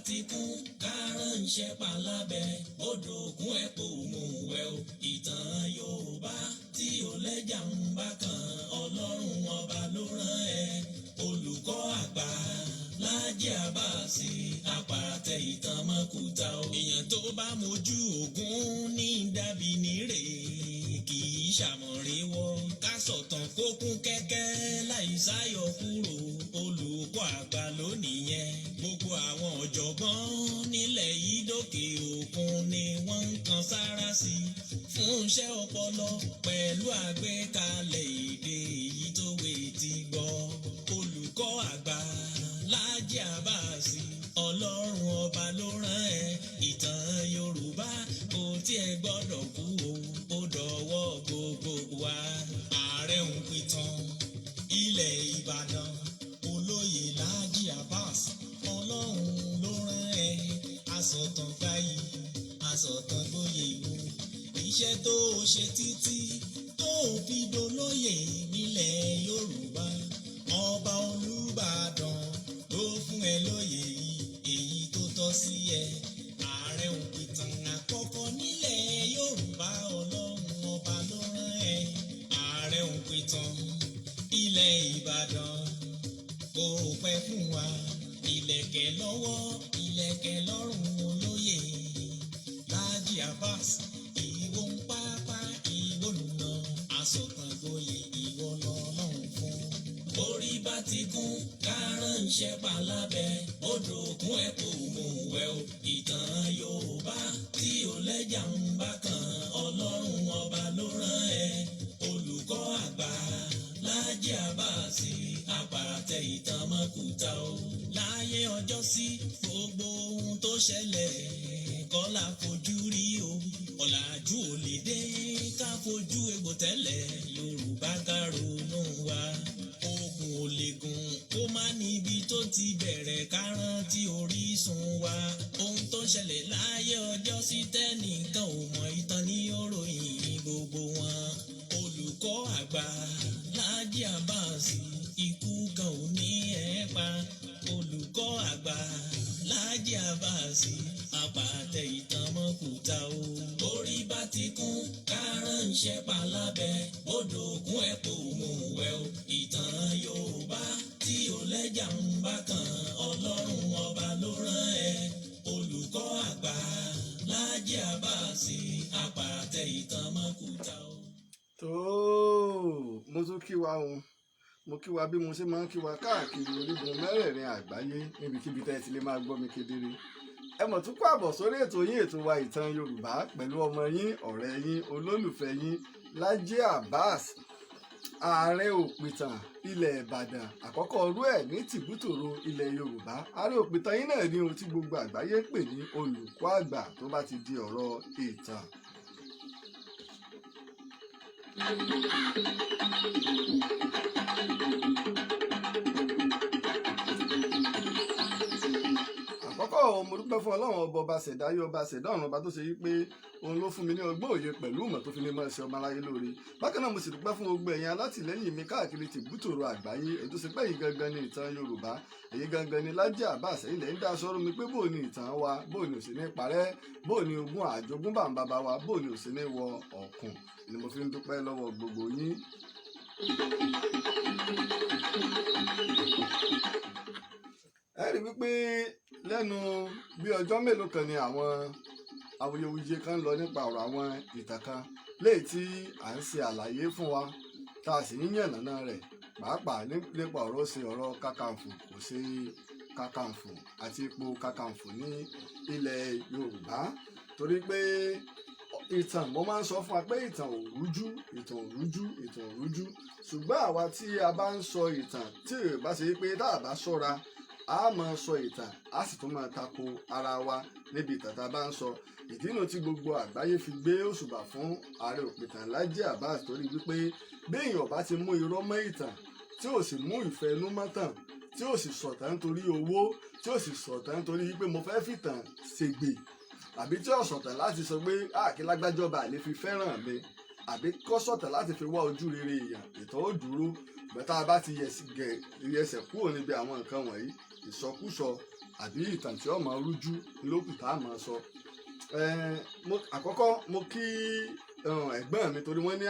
ti kún kárànṣẹ́ palábẹ́ odò ògùn ẹ̀ kò mú wẹ̀ o. Ìtàn Yorùbá tí ò lẹ́jà ń bá kan, Ọlọ́run Ọba ló rán ẹ. Olùkọ́ àgbà Láàjì Àbáàsì, àpàtẹ ìtàn mọ́kúta o. Èèyàn tó bá mojú ògún ní dàbí nírè, kì í ṣàmọ̀ríwọ́. Ká sọ̀tàn kó kún kẹ́kẹ́ láì sáyọ kúrò, olùkọ́ àgbà lónìí yẹn. Gbogbo àwọn ọ̀jọ̀gbọ́n nílẹ̀ yìí, dókè òkun ni wọ́n ń kan sára sí fún iṣẹ́ ọpọlọ pẹ̀lú àgbékalẹ̀ èdè èyí tó wé ti gbọ́. Olùkọ́ àgbà Láàjì Àbáàsì, Ọlọ́run Ọba ló rán ẹ. Ìtàn Yorùbá kò tiẹ̀ gbọ́dọ̀ kú o, ó dọ̀wọ́ gbogbo wa. Ààrẹ ń pìtàn ilẹ̀ Ìbàdàn, olóyè Láàjì Abbas, Ọlọ́run ló rán ẹ. Asọ̀tàn gbayì, asọ̀tàn gbóyè o. Iṣẹ́ tó o ṣe títí tó o fi dolóyè nílẹ̀ Yorùbá, ọba Olúbàdàn ló fún ẹ lóyè yìí, èyí tó tọ́ sí ẹ. Ààrẹ òpìtàn àkọ́kọ́ nílẹ̀ Yorùbá, Ọlọ́run Ọba ló rán ẹ. Ààrẹ òpìtàn ilẹ̀ Ìbàdàn, kò pẹ́ fún wa. Ìlẹ̀kẹ̀ lọ́wọ́, ìlẹ̀kẹ̀ lọ́rùn, olóyè Láàjì Abbas, ìwọ ń pápá, ìwọ nùnà, asọ̀tàn gboyè, ìwọ lọ́lọ́run fún. Orí bá ti kún kárànṣẹ́ palábẹ́ odò òkun ẹ̀ kò mú wẹ̀ o. Ìtàn Yorùbá tí ò lẹ́jà ń bá kan, Ọlọ́run Ọba ló rán ẹ. Olùkọ́ àgbà Láàjì Àbáàsì, àpàtẹ ìtàn mọ́kúta o. Láyé ọjọ́ sí, gbogbo ohun tó ṣẹlẹ̀ kọ́ la fojú rí o. Ọ̀làjú ò lè dé ká fojú egbò tẹ́lẹ̀. Yorùbá, ká ronú wa. Ogun ò lè gùn kó má níbi tó ti bẹ̀rẹ̀, ká rántí orísun wa. Ohun tó ń ṣẹlẹ̀ láyé ọjọ́ sí tẹ́nìkan ò mọ̀, ìtàn ní òròyìn gbogbo wọn. Olùkọ́ àgbà Láàjì Àbáàsì, ikú kan ò ní ẹ̀ pa. Olùkọ́ àgbà Láàjì Àbáàsì, àpàtẹ ìtàn mọ́kúta o. Orí bá ti kún kárànṣẹ́ palábẹ́ odò òkun ẹ̀ kò mú wẹ̀ o. Ìtàn Yorùbá tí ò lẹ́jà ń bá kan, Ọlọ́run Ọba ló rán ẹ. Olùkọ́ àgbà Láàjì Àbáàsì, àpàtẹ ìtàn mọ́kúta o. Tó mo tún kí wa o, mo kí wa bí mo ṣe máa ń kí wa káàkiri orígun mẹ́rẹ̀ẹ̀rin àgbáyé, níbikíbi tẹ́ ẹ ti lè máa gbọ́ mi kedere. Ẹ mọ̀ tún kó àbọ̀ sórí ètò yín, ètò wa, Ìtàn Yorùbá, pẹ̀lú ọmọ yín, ọ̀rẹ́ yín, olólùfẹ́ yín, Lájí Abbas, ààrẹ òpìtàn ilẹ̀ Ìbàdàn àkọ́kọ́ ọrú ẹ̀ ní tìbútòrò ilẹ̀ Yorùbá. Ààrẹ òpìtàn yín náà ní ohun tí gbogbo àgbáyé ń pè ní olùkọ́ àgbà tó bá ti di ọ̀rọ̀ ìtàn. Àkọ́kọ́, mo dúpẹ́ fún Ọlọ́run Ọba, ọba ṣẹ̀dá ayé, ọba ṣẹ̀dá ọ̀run, ọba tó ṣe yí pé òun ló fún mi ní ọgbọ́n, òye pẹ̀lú ìmọ̀ tó fi ní máa ṣe ọmọ aráyé lóore. Bákan náà, mo sì dúpẹ́ fún gbogbo ẹ̀yin alátìlẹ́yìn mi káàkiri tìbútòrò àgbáyé, èyí tó ṣe pé ẹ̀yin gangan ni ìtàn Yorùbá, èyí gangan ni Lájí Abbas. Ẹ̀yin lẹ́yìn dá sọ́rọ́ mi pé bóò ni ìtàn wa, bóò ni ò sí ní parẹ́, bóò ni ogún àjogúnbà ń bàbá wa, bóò ni ò sí ní wọ ọ̀kùn, ni mo fi ń dúpẹ́ lọ́wọ́ gbogbo yín. Ẹ rí wípé lẹ́nu bí ọjọ́ mélòó kan ni àwọn awuyewuye kan lọ nípa ọ̀rọ̀ àwọn ìtàn kan léyìí tí à ń ṣe àlàyé fún wa, tá a sì ń yànnàná rẹ̀, pàápàá nípa ọ̀rọ̀ ṣe ọ̀rọ̀ Kakanfò, kò ṣe Kakanfò àti ipò Kakanfò ní ilẹ̀ Yorùbá. Torí pé ìtàn, mo máa ń sọ fún wa pé ìtàn ò rújú, ìtàn ò rújú, ìtàn ò rújú. Ṣùgbọ́n àwa tí a bá ń sọ ìtàn, tí ò bá ṣe pé tá a bá ṣọ́ra, a máa sọ ìtàn, a sì tún máa tako ara wa níbi ìtàn tá a bá ń sọ. Ìdí nu tí gbogbo àgbáyé fi gbé òṣùbà fún ààrẹ òpìtàn Lájí Abbas, torí wípé béèyàn bá ti mú irọ́ mọ́ ìtàn, tí ò sì mú ìfẹ́ inú mọ́ tàn, tí ò sì sọ̀tàn nítorí owó, tí ò sì sọ̀tàn nítorí wípé mo fẹ́ fìtàn ṣègbè, àbí tí ò sọ̀tàn láti sọ pé àkí lágbájọba àlè fi fẹ́ràn mi, àbí kọ́ sọ̀tàn láti fi wá ojú rere èèyàn, ìtàn ó dúró. Bẹ́tà bá ti yẹsẹ̀ kúrò níbi àwọn nǹkan wọ̀nyí, ìsọkúsọ Àbí ìtàn tí ó máa rújú lókù tá a máa sọ. Àkọ́kọ́ mo kí ẹ̀gbọ́n mi, torí wọ́n ní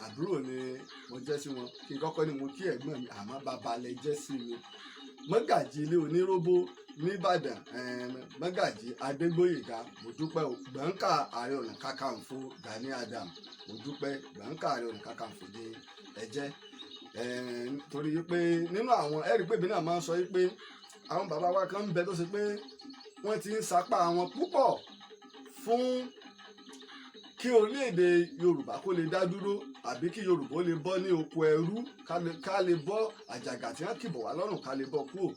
àbúrò ni mo jẹ́ sí wọn. Kí n kọ́kọ́ ní mo kí ẹ̀gbọ́n mi, àmọ́ bàbá lẹ jẹ́ sí mi, mọ́gàjì ilé Oníròbó nìbàdàn, Mọ́gàjì Adégbóyèga, mo dúpẹ́ o. Gbọ̀ǹkà Ààrẹ Ọ̀nà Kakanfò Gani Adam, mo dúpẹ́. Gbọ̀ǹkà Ààrẹ Ọ̀nà Kakanfò ní ẹ̀jẹ̀, torí pé nínú àwọn ẹ̀rí pé èmi náà máa ń sọ pé àwọn bàbá wa kan ń bẹ tó ṣe pé wọ́n ti ń sapá wọn púpọ̀ fún kí orílẹ̀-èdè Yorùbá kó lè dá dúró, àbí kí Yorùbá ó lè bọ́ ní oko ẹrú, ká lè bọ́ àjàgà tí wọ́n kìbọ̀ wá lọ́rùn, ká lè bọ́ kúrò.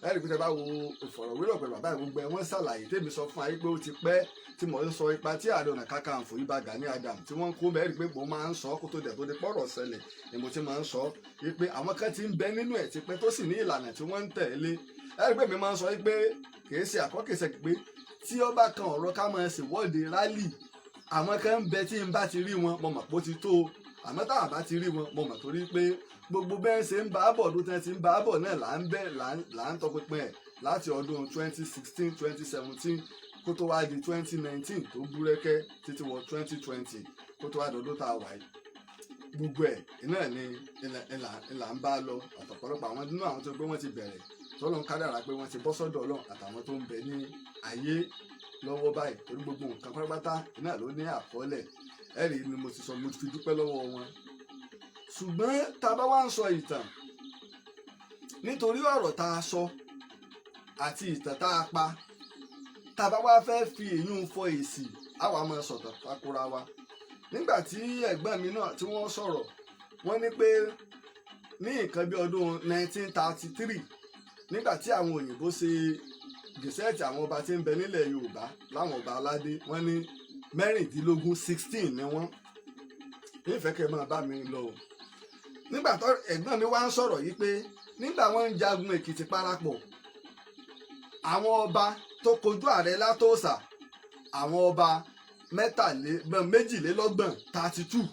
Ẹ̀rí pé tẹ́ bá wo ìfọ̀rọ̀wérọ̀ pẹ̀lú bàbá, gbogbo ẹ̀ wọ́n ṣàlàyé. Tèmi sọ fún ayé pé ó ti pẹ́ tí mò ń sọ ipa tí Ààrẹ Ọ̀nà Kakanfò Ìbà Gani Adam tí wọ́n ń kó bẹ́ẹ̀. Rí pé mo máa ń sọ kó tó dẹ̀ tó di pọ̀rọ̀ ṣẹlẹ̀ ni mo ti máa ń sọ wípé àwọn kan ti ń bẹ nínú ẹ̀ tipẹ́, tó sì ní ìlànà tí wọ́n ń tẹ̀lé. Ẹ̀rí pé mi máa ń sọ wípé kìí ṣe àkọ́kẹ́sẹ̀ pé tí ó bá kan ọ̀rọ̀ ká máa ṣèwọ́de, rally, àwọn kan ń bẹ tí n bá ti rí wọn, mo mọ̀ pé ó ti tó o. Àmọ́ táwọn bá ti rí wọn, mo mọ̀ torí pé gbogbo bẹ́ẹ̀ ṣe ń bá bọ̀, ọdún tí wọ́n ti ń bá bọ̀ náà là ń bẹ́ là ń tọpinpin ẹ̀ láti ọdún 2016, 2017, kó tó wá di 2019 tó búrẹ́kẹ́, títí wọ 2020, kó tó wá dọdún tá a wà yìí. Gbogbo ẹ̀ iná ni ìlà ń bá lọ. Àtọ̀pọ̀lọpọ̀ àwọn nínú àwọn tó gbé wọ́n ti bẹ̀rẹ̀, tọ́lọ́n kádàrá pé wọ́n ti bọ́ sọ́dọ̀ Ọlọ́run, àtàwọn tó ń bẹ ní ayé lọ́wọ́ báyìí, torí gbogbo nǹkan pátápátá iná ló ní àkọọ́lẹ̀. Ẹ̀rí ni mo ti sọ, mo fi dúpẹ́ lọ́wọ́ wọn. Ṣùgbọ́n tá a bá wá ń sọ ìtàn, nítorí ọ̀rọ̀ tá a sọ àti ìtàn tá a pa, tá a bá wá fẹ́ fi èyún fọ èsì, àwa máa sọ̀tàn takora wa. Nígbà tí ẹ̀gbọ́n mi náà tí wọ́n sọ̀rọ̀, wọ́n ní pé ní nǹkan bí ọdún 1933, nígbà tí àwọn òyìnbó ṣe gazette àwọn ọba tí ń bẹ nílẹ̀ Yorùbá láwọn ọba aládé, wọ́n ní 16, 16 ni wọ́n. Nífẹ̀ẹ́ kẹ́ máa bá mi lọ o. Nígbà tó ẹ̀gbọ́n mi wá ń sọ̀rọ̀ yìí pé nígbà wọ́n ń jagun Èkìtì parapọ̀, àwọn ọba tó kojú ààrẹ Látòsà, àwọn ọba 32, 32,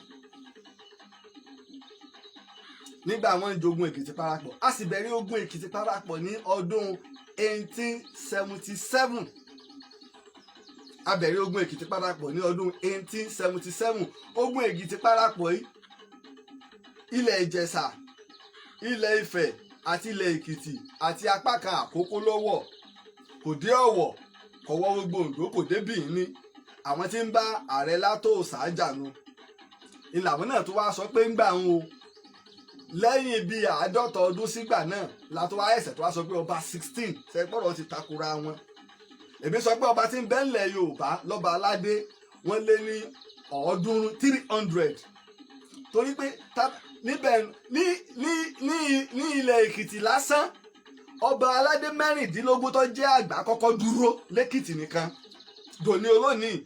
nígbà wọ́n ń jogun Èkìtì parapọ̀. A sì bẹ̀rẹ̀ ogun Èkìtì parapọ̀ ní ọdún 1877. A bẹ̀rẹ̀ ogun Èkìtì parapọ̀ ní ọdún 1877. Ogun Èkìtì parapọ̀ yìí, ilẹ̀ Ìjẹ̀ṣà, ilẹ̀ Ifẹ̀ àti ilẹ̀ Èkìtì àti apá kan Àkókó lọ́wọ́, kò dé Ọ̀wọ̀, kò wọ gbogbo Oǹdó, kò dé Bìíní. Àwọn tí ń bá ààrẹ Látòsà jànú ìlànà náà tó wá sọ pé ń gbà ń o lẹ́yìn bíi 50 ọdún sígbà náà la tó wá ẹsẹ̀ tó wá sọ pé ọba 16. Sẹ́gbọ́dọ̀ ti takora wọn. Èmi sọ pé ọba tí ń bẹ ńlẹ̀ Yorùbá lọ́ba aládé, wọ́n lé ní 300, 300, torí pé níbẹ̀ ní ilẹ̀ Èkìtì lásán, ọba aládé 16 tó jẹ́ àgbà kọ́kọ́ dúró lẹ́kìtì nìkan dòní olónìí.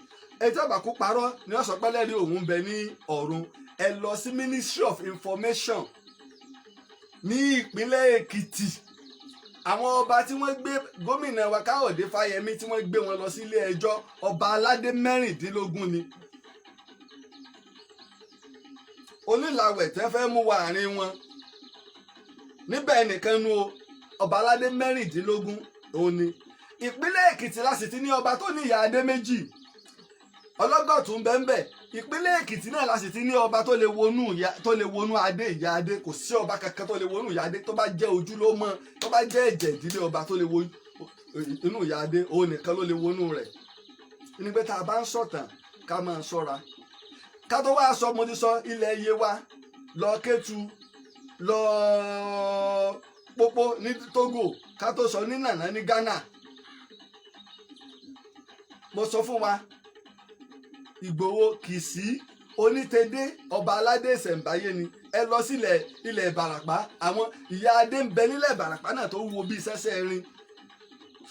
Etí ọba kú parọ́ ni wọ́n sọ pé lẹ́rìí òun bẹ ní ọ̀run. Ẹ lọ sí Ministry of Information ní ìpínlẹ̀ Èkìtì, àwọn ọba tí wọ́n gbé gómìnà wa Káyọ̀dé Fáyẹmí, tí wọ́n gbé wọn lọ sí ilé ẹjọ́, ọba aládé 16 ni. Onílàwẹ̀ tẹ́ fẹ́ mú wa àárín wọn níbẹ̀ nìkan nu o. Ọba aládé 16 òun ni. Ìpínlẹ̀ Èkìtì la sì ti ní ọba tó ní ìyá adé méjì, ọlọ́gọ̀tún bẹ́ńbẹ́. Ìpínlẹ̀ Èkìtì náà la sì ti ní ọba tó lè wọnú adé, ìyá adé. Kò sí ọba kankan tó lè wọnú ìyá adé tó bá jẹ́ ojúlówó, tó bá jẹ́ ẹ̀jẹ̀ ìdílé ọba tó lè wọ inú ìyá adé, òun nìkan ló lè wọnú rẹ̀. Ní pé tá a bá ń sọ̀tàn, ká máa ṣọ́ra. Ká tó wá sọ, mo ti sọ ilẹ̀ Yewa lọ Kétu lọ Pópó ní Togo, ká tó sọ ní Nànà ní Ghana. Mo sọ fún wa, Ìgbòho Kìsì Onítẹ̀dé, ọba aládé ìṣẹ̀ǹbáyé ni. Ẹ lọ sílẹ̀ ilẹ̀ Ìbàràpá, àwọn ìyá adé ń bẹ nílẹ̀ Ìbàràpá náà tó wúwo bíi sẹ́sẹ́ rin.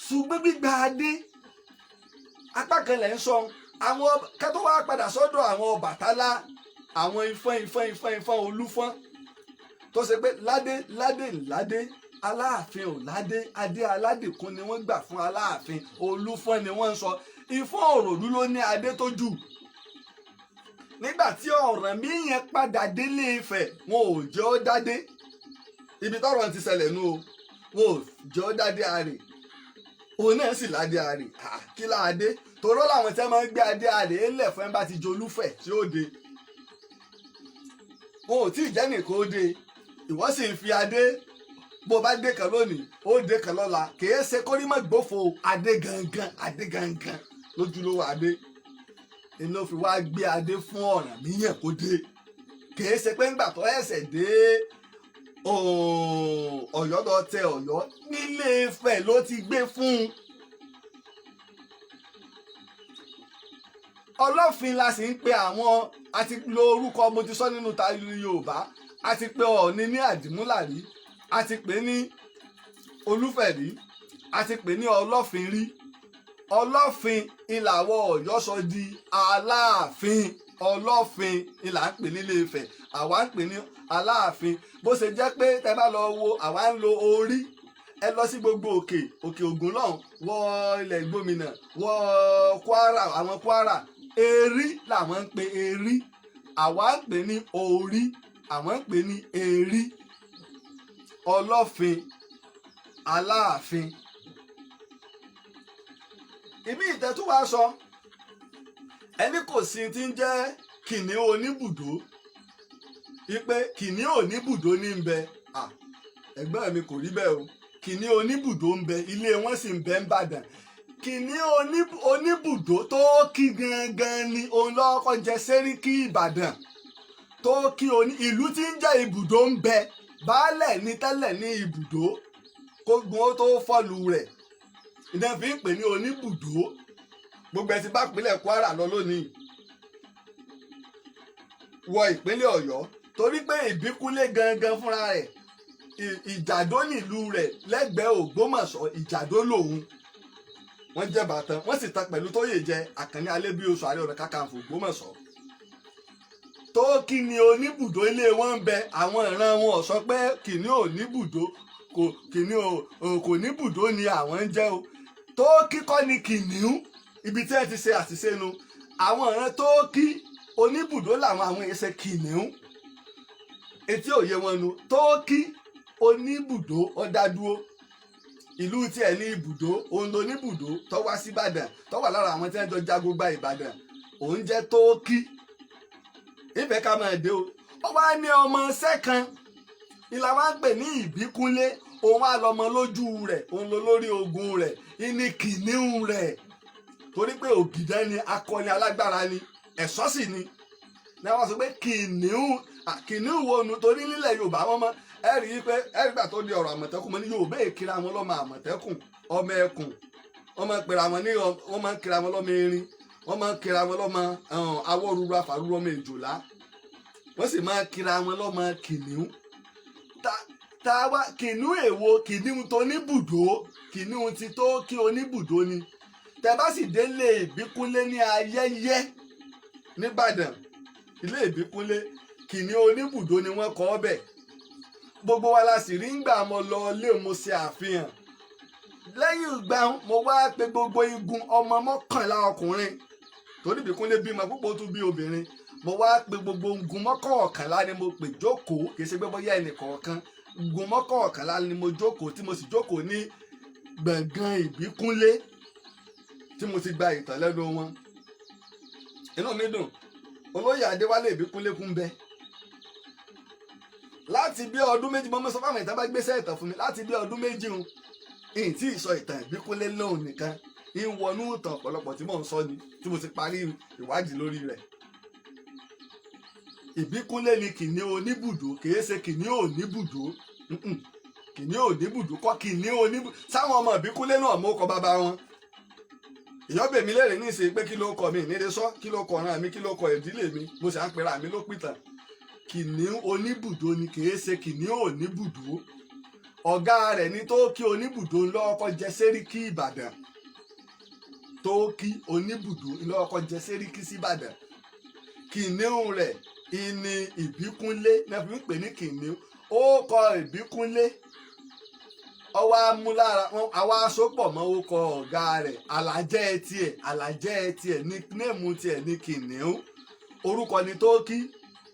Ṣùgbọ́n gbígba adé, apá kan lẹ̀ ń sọ àwọn ká tó wá padà sọ́dọ̀ àwọn Ọbàtálá, àwọn Ifọ̀n Ifọ̀n Ifọ̀n Ifọ̀n Olúfọ́n, tó ṣe pé ládé ládé ládé, Aláàfin ò ládé, adé aládìkún ni wọ́n gbà fún Aláàfin. Olúfọ́n ni wọ́n ń sọ. Ifọ̀n Òròlú ló ní adé tó jù. Nígbà tí Ọ̀rànmíyàn padà délé Ifẹ̀, wọn ò jẹ́ ó dádé. Ibi tọ́rọ̀ ti ṣẹlẹ̀ nú o. Wọn ò jọ dádé àrè, òun náà sì ládé àrè. Kí láadé torọ́ làwọn tí wọ́n máa ń gbé adé àrè lẹ̀ fún ẹ bá ti jolúfẹ̀ tí ó de. Wọn ò tí ì jẹ́ nìkan ó de, ìwọ sì ń fi adé. Bó o bá dé kan lónìí, ó dé kan lọ́la. Kìí ṣe kórìmọ̀ gbófo adé gangan, adé gangan lójúlówó adé iná fi wá gbé adé fún Ọ̀rànmíyàn kó dé. Kìí ṣe pé ńgbà tó ẹsẹ̀ dé Ọ̀yọ́ lọ tẹ Ọ̀yọ́, nílé Ifẹ̀ ló ti gbé fún un. Ọlọ́fin la sì ń pe àwọn, a ti lo orúkọ, mo ti sọ nínú ta Yorùbá, a ti pe Ọọ̀ni ní Àdìmúlà rí, a ti pè ní Olúfẹ̀ rí, a ti pè ní Ọlọ́fin rí. Ọlọ́fin ìlàwọ̀ Ọ̀yọ́ sọ di Aláàfin. Ọlọ́fin ìlà ń pè nílé Ifẹ̀, àwa ń pè ní Aláàfin. Bó ṣe jẹ́ pé tẹ́ bá lọ wo, àwa ń lo orí. Ẹ lọ sí gbogbo òkè òkè Ògùn lọ́hùn, wọ ilẹ̀ Ìgbómìnà, wọ Kwara, àwọn Kwara, erí làwọn ń pè erí, àwa ń pè ní orí, àwọn ń pè ní erí. Ọlọ́fin, Aláàfin. Ìmí ìtẹ́tù wa sọ ẹni kò sí ti ń jẹ́ kìnìún oníbùdó, ipe kìnìún oníbùdó ní ń bẹ. Ẹ̀gbọ́n mi, kò rí bẹ́ẹ̀ o. Kìnìún oníbùdó ń bẹ, ilé wọn sì ń bẹ ń bàdàn. Kìnìún oníbùdó tó kí gangan ni òun lọ́kọ́ jẹ sẹ́ríkì Ìbàdàn tó kí oní ìlú tí ń jẹ́ ibùdó ń bẹ. Baálẹ̀ ní tẹ́lẹ̀ ní ibùdó, kógun ó tó fọ́lù rẹ̀, ìdá fi ń pè ní oníbùdó. Gbogbo ẹ ti bá ìpínlẹ̀ Kwara lọ lónìí, wọ ìpínlẹ̀ Ọ̀yọ́, torí pé Ìbíkúnlé gangan fúnra rẹ̀, Ìjàdó nílùú rẹ̀ lẹ́gbẹ̀ẹ́ Ògbómọ̀ṣọ́. Ìjàdó lòun, wọ́n jẹ́ bàtàn, wọ́n sì tan pẹ̀lú tóyè jẹ Àkànní Alébíoṣù, Ààrẹ Ọ̀nà Kakanfò Ògbómọ̀ṣọ́. Tó kí ni oníbùdó, ilé wọn ń bẹ. Àwọn ìran wọn ò sọ pé kìnìún oníbùdó kò kìnìún kò níbùdó ni àwọn ń jẹ́ o. Tó kíkọ́ ni kìnìún, ibi tí ẹ ti ṣe àṣìṣe nu. Àwọn ìran tó kí oníbùdó làwọn, àwọn ẹsẹ kìnìún, etí òye wọn nu. Tó kí oníbùdó ọ̀dádúró, ìlú tiẹ̀ ní ibùdó, òun ló níbùdó tó wá sí Ìbàdàn, tó wà lára àwọn tí wọ́n jọ jagun gba Ìbàdàn, òun jẹ́ tó kí. Ìfẹ́ ká máa dé o. Ó wá ní ọmọ sẹ́kan ìlà wa ń pè ní Ìbíkúnlé, òun á lọmọ lójú rẹ̀, òun ló lórí ogun rẹ̀, ìní kìnìún rẹ̀, torí pé ògìdán ni, akọni alágbára ni, ẹ̀ṣọ́ sì ni. Ní wọ́n sọ pé kìnìún, kìnìún wo nu? Torí nílẹ̀ Yorùbá wọn mọ ẹ rí i pé ẹ rí gbà tó di ọ̀rọ̀ Àmọ̀tẹ́kùn, mọ́ ní Yorùbá èkìrà wọn lọ́mọ Àmọ̀tẹ́kùn, ọmọ ẹkùn, wọ́n máa ń pera wọn ní, wọ́n máa ń kira wọn lọ́mọ erin, wọ́n máa ń kira wọn lọ́mọ awọ́rúurú afàrúurú, ọmọ èjòlá, wọ́n sì máa ń kira wọn lọ́mọ kìnìún. Ta wá kìnìún èwo? Kìnìún tó níbùdó, kìnìún ti tó kí oníbùdó ni. Tẹ bá sì délé Ìbíkúnlé ní Ayẹyẹ nìbàdàn, ilé Ìbíkúnlé, kìnìún oníbùdó ni wọ́n kọ́ ọ́ bẹ̀. Gbogbo wa la sì rí ńgbà mo lọ lé, mo ṣe àfihàn. Lẹ́yìn ìgbà mo wá pe gbogbo igun ọmọ 11 ọkùnrin, torí Ìbíkúnlé bímọ púpọ̀, ó tún bí obìnrin. Mo wá pe gbogbo igun 11 ni mo pè jókòó, kì í ṣe pé bóyá ẹnì kọ̀ọ̀kan. Igun 11 ni mo jókòó, tí mo sì jókòó ní gbọ̀ngàn Ìbíkúnlé, tí mo ti gba ìtàn lẹ́nu wọn. Inú mi dùn, olóyè Adéwálé Ìbíkúnlé kún bẹ. Láti bí ọdún 2, mo sọ fáwọn ìtàn bá gbéṣẹ́ ìtàn fún mi, láti bí ọdún 2 ń ìyìn tí ìsọ ìtàn Ìbíkúnlé lóhùn nìkan ń wọnú ìtàn ọ̀pọ̀lọpọ̀ tí mò ń sọ ni, tí mo ti parí ìwádìí lórí rẹ̀. Ìbíkúnlé ni kìnìún oníbùdó, kìí ṣe kìnìún oníbùdó. Kìnìún oníbùdó kọ́, kìnìún oníbùdó. Sáwọn ọmọ Ìbíkúnlé náà mú kọ bàbá wọn. Ìyọ́bẹ̀mí lérè ní ìsìn pé kí ló kọ mi nílé sọ, kí ló kọ ọ̀ràn mi, kí ló kọ ìdílé mi, mo sì á ń pera mi ló pìtàn. Kìnìún oníbùdó ni, kìí ṣe kìnìún oníbùdó. Ọ̀gá rẹ̀ ní tó kí oníbùdó ńlọ́kọ́ jẹ sẹ́ríkì Ìbàdàn. Tó kí oníbùdó ńlọ́kọ́ jẹ sẹ́ríkì síbàdàn. Kìnìún rẹ̀ ìní Ìbíkúnlé náà fi ń pè ní kìnìún. Ó kọ Ìbíkúnlé, ọwọ́ amúlára àwa asopọ̀ mọ́ ó kọ ọ̀gá rẹ̀, àlàjẹ́ tiẹ̀, àlàjẹ́ tiẹ̀, nickname tiẹ̀ ní kìnìún. Orúkọ ni tó kí,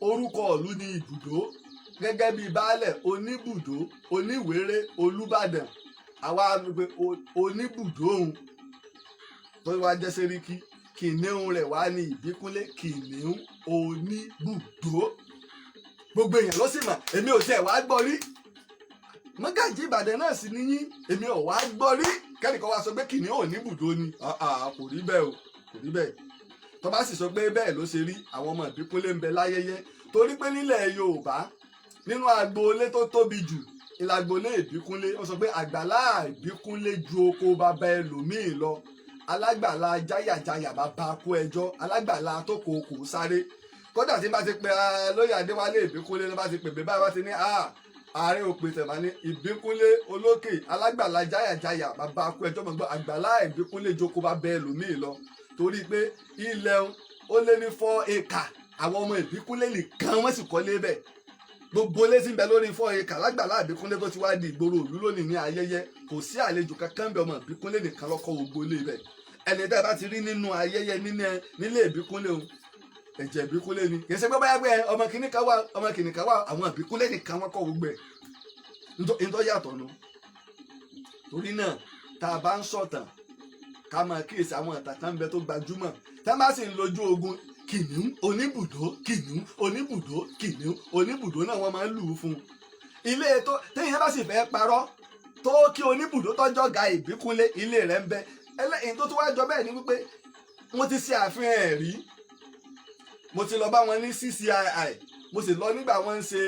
orúkọ ìlú ní ibùdó. Gẹ́gẹ́ bíi baálẹ̀ Oníbùdó, Oníwèrè, Olúbàdàn, àwa pé Oníbùdó òun tó wá jẹ́ sẹ́ríkì, kìnìún rẹ̀ wá ní Ìbíkúnlé, kìnìún Oníbùdó. Gbogbo èèyàn ló sì mọ̀. Èmi ò tiẹ̀ wá gbọ́ rí. Mọ́gàjí Ìbàdàn náà sì níyín, èmi ò wá gbọ́ rí kẹ́nìkan wá sọ pé kìnìún Oníbùdó ni. Ah, ah, kò rí bẹ́ẹ̀ o, kò rí bẹ́ẹ̀. Tó bá sì sọ pé bẹ́ẹ̀ ló ṣe rí, àwọn ọmọ Ìbíkúnlé ń bẹ láyẹyẹ, torí pé nílẹ̀ Yorùbá, nínú agboolé tó tóbi jù, ìlàgboolé Ìbíkúnlé. Wọ́n sọ pé àgbàlá Ìbíkúnlé ju oko bàbá ẹlòmíì lọ. Alágbàlá jáyàjáyà bàbá kú ẹjọ́, alágbàlá tó kò kò sáré. Kódà tí n bá ti pe lóyè Adéwálé Ìbíkúnlé, ló bá ti pè mí báyìí, bá ti ní ààrẹ òpè tẹ̀má ní Ìbíkúnlé olókè, alágbàlá jáyàjáyà bàbá kú ẹjọ́, mọ̀ gbọ́, àgbàlá Ìbíkúnlé jókòó bá bẹ́ẹ̀ lòmíì lọ, torí pé ilẹ̀ ó lé ní 4 acre. Àwọn ọmọ Ìbíkúnlé nìkan wọ́n sì kọ́lé bẹ́ẹ̀. Gbogbo ilé tí ń bẹ lórí 4 acre lágbàlá Ìbíkúnlé tó ti wá di ìgboro ìlú lónìí ní ayẹyẹ, kò sí àlejò kankan bẹ. Ọmọ Ìbíkúnlé nìkan ló kọ́ gbogbo ilé bẹ̀. Ẹni tẹ́ ẹ bá ti rí nínú ayẹyẹ nílé Ìbíkúnlé o, ẹ̀jẹ̀ Ìbíkúnlé ni. Kì í ṣe pé báyà pé ọmọ kìnnì kan wà, ọmọ kìnnì kan wà. Àwọn Ìbíkúnlé nìkan wọ́n kọ́ gbogbo ẹ̀. Ntọ́ yàtọ̀ nu. Torí náà, tá a bá ń sọ̀tàn, ká máa kíyèsí àwọn ìtàn kan ń bẹ tó gbajúmọ̀. Tá a bá sì ń lójú ogun, kìnìún Oníbùdó, kìnìún Oníbùdó, kìnìún Oníbùdó náà wọ́n máa ń lù ú fún un. Ilé tó téèyàn bá sì fẹ́ parọ́ tó kí Oníbùdó tọ́jọ́ ga Ìbíkúnlé, ilé rẹ̀ ń bẹ. Ẹlẹ́yìn tó tún wá jọ bẹ́ẹ̀ ni wípé mo ti ṣe àfihàn ẹ̀ rí. Mo ti lọ bá wọn ní CCII, mo sì lọ nígbà wọn ń ṣe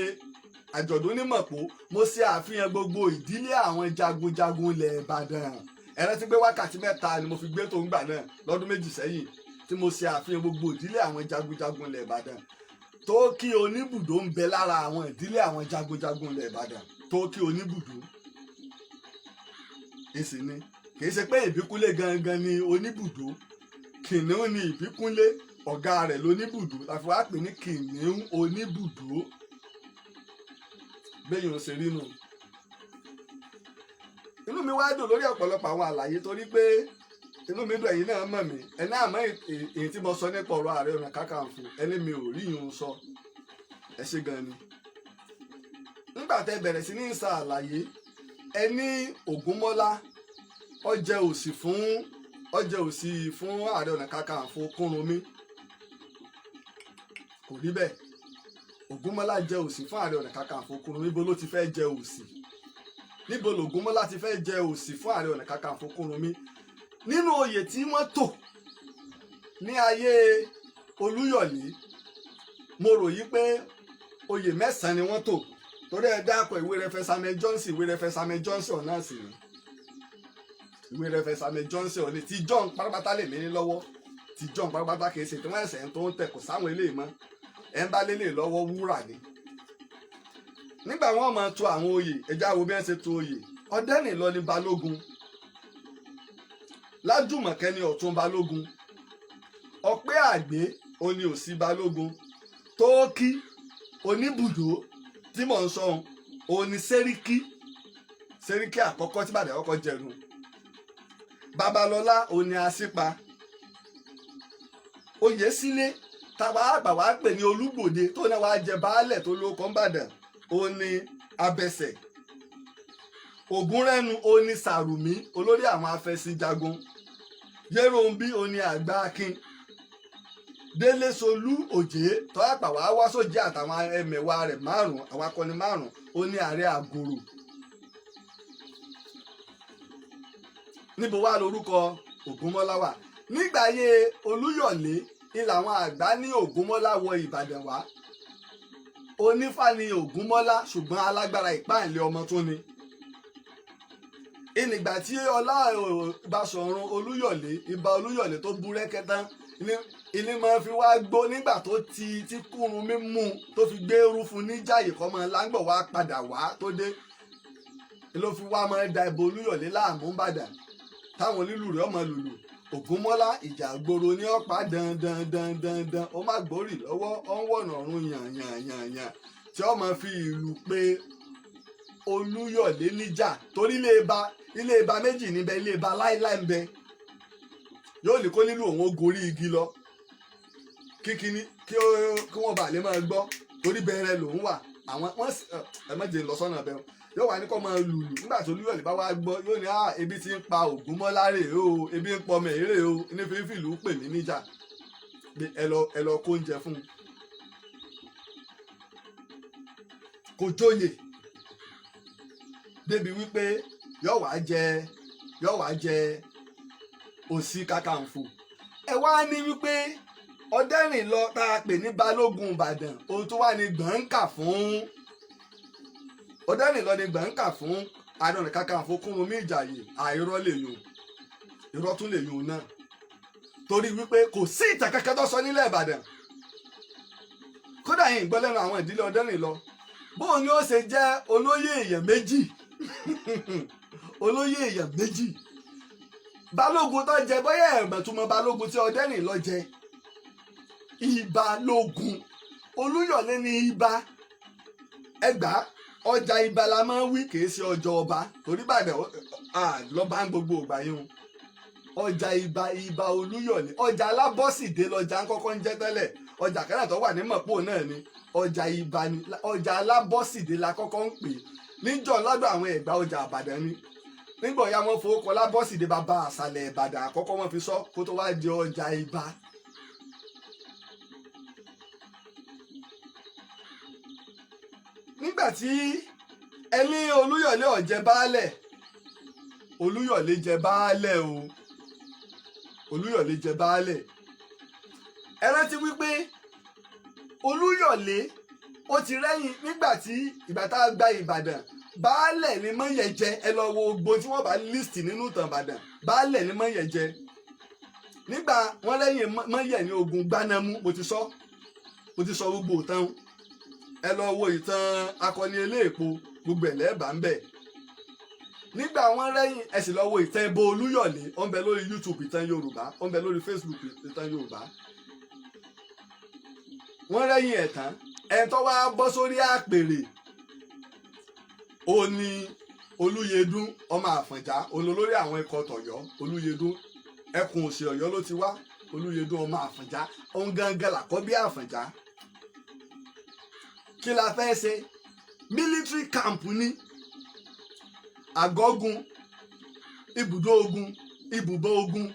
àjọ̀dún ní Mọ̀pó. Mo ṣe àfihàn gbogbo ìdílé àwọn jagunjagun ilẹ̀ Ìbàdàn. Ẹ rántí pé wákàtí 3 ni mo fi gbé tó ń gbà náà lọ́dún 2 sẹ́yìn tí mo ṣe àfihàn gbogbo ìdílé àwọn jagunjagun ilẹ̀ Ìbàdàn. Tó kí Oníbùdó ń bẹ lára àwọn ìdílé àwọn jagunjagun ilẹ̀ Ìbàdàn. Tó kí Oníbùdó èsì ni, kì í ṣe pé Ìbíkúnlé gangan ni Oníbùdó. Kìnìún ni Ìbíkúnlé, ọ̀gá rẹ̀ lóníbùdó, láfi wá pè ní kìnìún Oníbùdó. Bẹ́ẹ̀ yóò ṣe rí nù. Inú mi wá dùn lórí ọ̀pọ̀lọpọ̀ àwọn àlàyé, torí pé inú mi dùn. Ẹ̀yin náà mọ̀ mí ẹni, àmọ́ èyí tí mo sọ nípa ọ̀rọ̀ Ààrẹ Ọ̀nà Kakanfò, ẹni mi ò rí yìí ń sọ. Ẹ ṣe gan ni. Nígbà tẹ́ bẹ̀rẹ̀ sí ní sa àlàyé, ẹ ní Ògúnmọ́lá ó jẹ́ òsì fún Ààrẹ Ọ̀nà Kakanfò Kúrúnmí. Kò rí bẹ́ẹ̀. Ògúnmọ́lá jẹ́ òsì fún Ààrẹ Ọ̀nà Kakanfò Kúrúnmí? Níbo ló ti fẹ́ jẹ òsì? Níbo lògúnmọ́lá ti fẹ́ jẹ òsì fún Ààrẹ Ọ̀nà Kakanfò Kúrúnmí? Nínú oyè tí wọ́n tò ní ayé Olúyọ̀lé, mo rò yí pé oyè mẹ́sàn-án ni wọ́n tò, torí ẹ dákọ̀ ìwé Rev. Samuel Johnson. Ìwé Rev. Samuel Johnson náà sì ni ìwé Rev. Samuel Johnson ní ti John pátápátá lè mí ní lọ́wọ́. Ti John pátápátá, kì í ṣe tí wọ́n ẹ̀sẹ̀ tó ń tẹ̀. Kò sáwọn eléyìí mọ́. Ẹ̀ ń bá lélẹ̀ lọ́wọ́, wúrà ni. Nígbà wọn máa tò àwọn oyè, ẹjá wo bí wọ́n ṣe tò oyè. Ọ̀dẹ́rìnlọ ní balógun, Lájùmọ̀kẹ́ ní ọ̀tún balógun, Ọ̀pẹ́ Àgbé oní òsì balógun, Tóókí Oníbùdó tí mò ń sọ òní sẹ́ríkì, sẹ́ríkì àkọ́kọ́ tí Ìbàdàn kọ́kọ́ jẹnu. Babalọ́lá òní àṣípa. Oyèsílé tàwa àgbà wàá pè ní Olúgbòde, tó náà wàá jẹ baálẹ̀ tó lóko ńbàdàn, òní Abẹsẹ̀. Ògúnrẹ́nu òní Sàrùmí, olórí àwọn afẹsínjagun. Yéròǹbí òní àgbà akin. Délé Solú Òjé tọ́yàpá wàá wá sójì àtàwọn ẹmẹ̀wà rẹ̀ márùn, àwọn akọni márùn, òní ààrẹ àgòrò. Níbo wá lórúkọ Ògúnmọ́lá wà nígbà ayé Olúyọ̀lé? Ilà àwọn àgbà ní Ògúnmọ́lá wọ Ìbàdàn wá. Onífá ni Ògúnmọ́lá, ṣùgbọ́n alágbára ìpáǹlẹ̀ ọmọ tó ni. Ìnìgbà tí ọlá Ìbáṣọ̀run Olúyọ̀lé, Ìbà Olúyọ̀lé tó búrẹ́kẹ́ tán ilé máa fi wá gbó nígbà tó ti tí Kúrúnmí mú tó fi gbé eru fún níjàyè kọ́mọ láńgbọ̀ wá padà wá tó dé ló fi wá máa da ìbò Olúyọ̀lé láàmú Ìbàdàn, táwọn onílù rẹ̀ ọmọ lùlù Ògúnmọ́lá ìjà gbòòrò ní ọ̀pá dandan dandan dan, ó má gbórí lọ́wọ́, ó ń wọ̀nà ọ̀run yàn yàn yàn yàn, tí ó máa fi ìlú pé Olúyọ̀lé níjà, torí ilé ba méjì níbẹ̀, ilé ba láíláí ń bẹ. Yóò ní kó nílùú òun ó gorí igi lọ kíkíní kí wọ́n bá lè máa gbọ́, torí Torí bẹ̀rẹ̀ lòún wà. Àwọn wọ́n ẹ má jẹ́ lọ sọ́nà bẹ́ẹ̀, yóò wá ní kó máa lùlù. Nígbà tó Olúyọ̀lé bá wá gbọ́, yóò ní, "Ah, ebi ti ń pa Ògúnmọ́lá rè o, ebi ń pọmọ èrè o, ní fífìlú pè mí níjà. Ẹ lọ kó oúnjẹ fún un." Kò jóyè débi wípé yóò wá jẹ Òsì Kakanfò. Ẹ wá ní wípé Ọdẹ́rìnlọ tá a pè ní Balógun Ìbàdàn, ohun tó wà ní gbọ̀ǹkà fún Ọdẹ́rìnlọ ní gbọ̀ǹkà fún Ààrẹ Ọ̀nà Kakanfò Kúrúnmí Ìjàyè. Àìrọ́ lè yùn, irọ́ tún lè yùn náà, torí wípé kò sí ìtàn kankan tó sọ nílẹ̀ Ìbàdàn. Kódà yìí ń gbọ́ lẹ́nu àwọn ìdílé Ọdẹ́rìnlọ. Bóun ni ó ṣe jẹ́ olóyè èèyàn méjì? Olóyè èèyàn méjì, balógun tó jẹ, bóyá ẹ̀mọ̀túnmọ̀ balógun tí Ọdẹ́rìnlọ jẹ, ìbalógun Olúyọ̀lé ní ibà ẹgbàá ọjà. Ibà la máa ń wí, kìí ṣe ọjà ọba, torí Ìbàdàn lọ́ba ń gbogbo ìgbà yìí o. Ọjà ibà, ibà Olúyọ̀lé, ọjà Alábọ́sídé lọjà ń kọ́kọ́ ń jẹ́ tẹ́lẹ̀. Ọjà kan náà tó wà ní Mọ̀pó náà ni ọjà ibà ni. Ọjà Alábọ́sídé la kọ́kọ́ ń pè níjọ́ lọ́dọ̀ àwọn Ẹ̀gbá. Ọjà Àbàdàn ni. Nígbà ọ̀yá wọn fowó kọ Lábọ́sídé, bàbá àṣàlẹ̀ Ìbàdàn àkọ́kọ́, wọn fi sọ kó tó wá di ọjà ibà. Nígbà tí ẹni Olúyọ̀lé ó jẹ baálẹ̀, Olúyọ̀lé jẹ baálẹ̀ o, Olúyọ̀lé jẹ baálẹ̀. Ẹ rántí wípé Olúyọ̀lé ó ti rẹ́yìn nígbà tí ìgbà tá a gba Ìbàdàn, baálẹ̀ ni Mọ́yẹ̀ jẹ. Ẹ lọ wo gbogbo tí wọ́n bá list nínú ìtàn Ìbàdàn, baálẹ̀ ni Mọ́yẹ̀ jẹ nígbà wọ́n rẹ́yìn Mọ́yẹ̀ ní ogun Gbanámú. Mo ti sọ gbogbo ìtàn. Ẹ lọ wo ìtàn akọni eléèpo, gbogbo ẹ̀ lẹ́ẹ̀bà ń bẹ̀. Nígbà wọ́n rẹ́yìn, ẹ sì lọ wo ìtàn ẹbọ Olúyọ̀lé, ó ń bẹ lórí YouTube Ìtàn Yorùbá, ó ń bẹ lórí Facebook Ìtàn Yorùbá. Wọ́n rẹ́yìn ẹ̀ tán, ẹ̀ tó wá bọ́ sórí àpèrè, ó ní Olúyẹdùn ọmọ Àfọ̀njá, olólórí àwọn ikọ̀ tọ̀yọ́. Olúyẹdùn, ẹkùn òsì Ọ̀yọ́ ló ti wá. Olúyẹdùn ọmọ Àfọ̀njá, òun gangan làkọ́bí Àfọ̀njá. Kí la fẹ́ ṣe? Military camp ní àgọ́gun, ibùdó ogun, ibùbọ ogun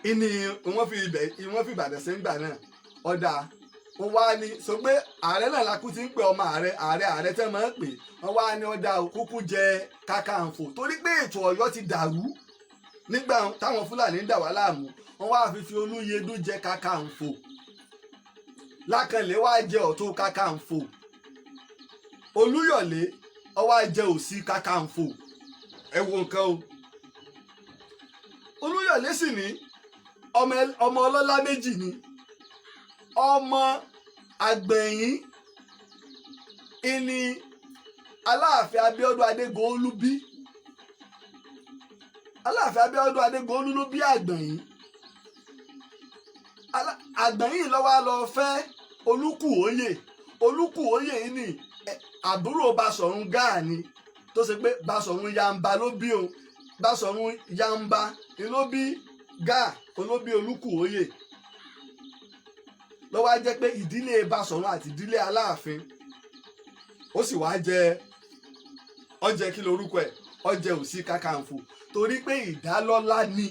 ìní wọ́n fi ibẹ̀, wọ́n fi Ìbàdàn ṣe ń gbà náà. Ọ̀dà wọ́n wá ní sọ pé ààrẹ náà lakú ti ń pè ọmọ ààrẹ, ààrẹ, ààrẹ tẹ́ máa ń pè. Wọ́n wá ní ọ̀dà kúkú jẹ Kakanfò, torí pé ètò Ọ̀yọ́ ti dàrú nígbà táwọn Fúlàní ń dà wá láàmú. Wọ́n wá fi Olúyẹdùn jẹ Kakanfò, Lákànlé wá jẹ ọ̀tún Kakanfò, Olúyọ̀lé ó wá jẹ òsì Kakanfò. Ẹ wo nǹkan o. Olúyọ̀lé sì ní ọmọ ọlọ́lá méjì ni. Ọmọ àgbẹ̀yìn ìní Aláàfin Abíọ́dún Adégòólú bí. Aláàfin Abíọ́dún Adégòólú ló bí Àgbẹ̀yìn. Àgbẹ̀yìn ló wá lọ fẹ́ Olúkúòyè. Olúkúòyè yìí ni àbúrò Basọ̀run Gáà ni, tó ṣe pé Basọ̀run Yamba ló bí òun. Basọ̀run Yamba ni ló bí Gáà, ló bí Olúkúòyè. Ló wá jẹ́ pé ìdílé Basọ̀run àti ìdílé Aláàfin, ó sì wá jẹ ọjẹ, kí lorúkọ ẹ̀, ọjẹ Òsì Kakanfò, torí pé ìdálọ́lá ni.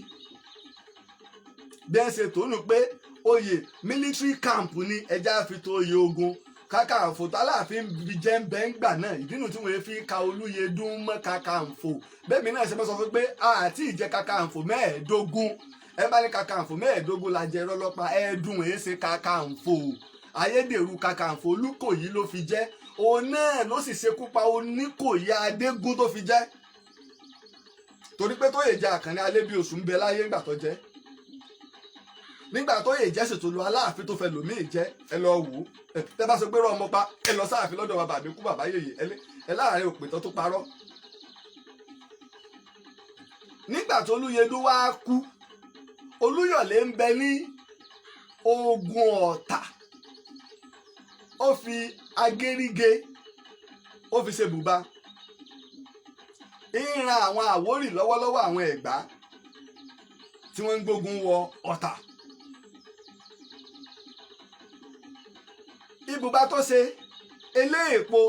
Bí ẹ ṣe tónú pé oyè military camp ni, ẹja fi tó oyè ogun Kakanfò tálàfin fi jẹ́ ń bẹ́ ń gbà náà. Ìdínú tí wọ́n fi ka Olúyẹdùn mọ́ Kakanfò bẹ́ẹ̀ mi náà ṣe mọ́ sọ fún pé àti ìjẹ Kakanfò 15. Ẹ bá ní Kakanfò 15 la jẹ, rọlọ́pàá ẹ̀ẹ́dùn èé ṣe Kakanfò. Ayédèrú Kakanfò Olúkòyí ló fi jẹ́. Òun náà ló sì ṣekú pa Oníkòyí Adégún tó fi jẹ́, torí pé tó yè jẹ́ Àkànní Alébíoṣù ń bẹ láyé ńgbà tó jẹ́. Nígbà tó yè jẹ́ ṣètò lu Aláàfin tó fẹ́ lòmíì jẹ́. Ẹ lọ wò ó. Tẹ́ bá sọ pé rọ ọmọ pa, ẹ lọ sáàfin lọ́dọ̀ bàbá mi kú, bàbá yèyè ẹ láàrin òpìtàn tó parọ́. Nígbà tó Olúyẹdùn wá kú, Olúyọ̀lé ń bẹ ní ogun Ọ̀tà. Ó fi Agéríge, ó fi ṣe bùbá, ń ran àwọn Àwórì lọ́wọ́lọ́wọ́, àwọn Ẹ̀gbá tí wọ́n ń gbógun wọ Ọ̀tà. Ibùba tó ṣe eléèpo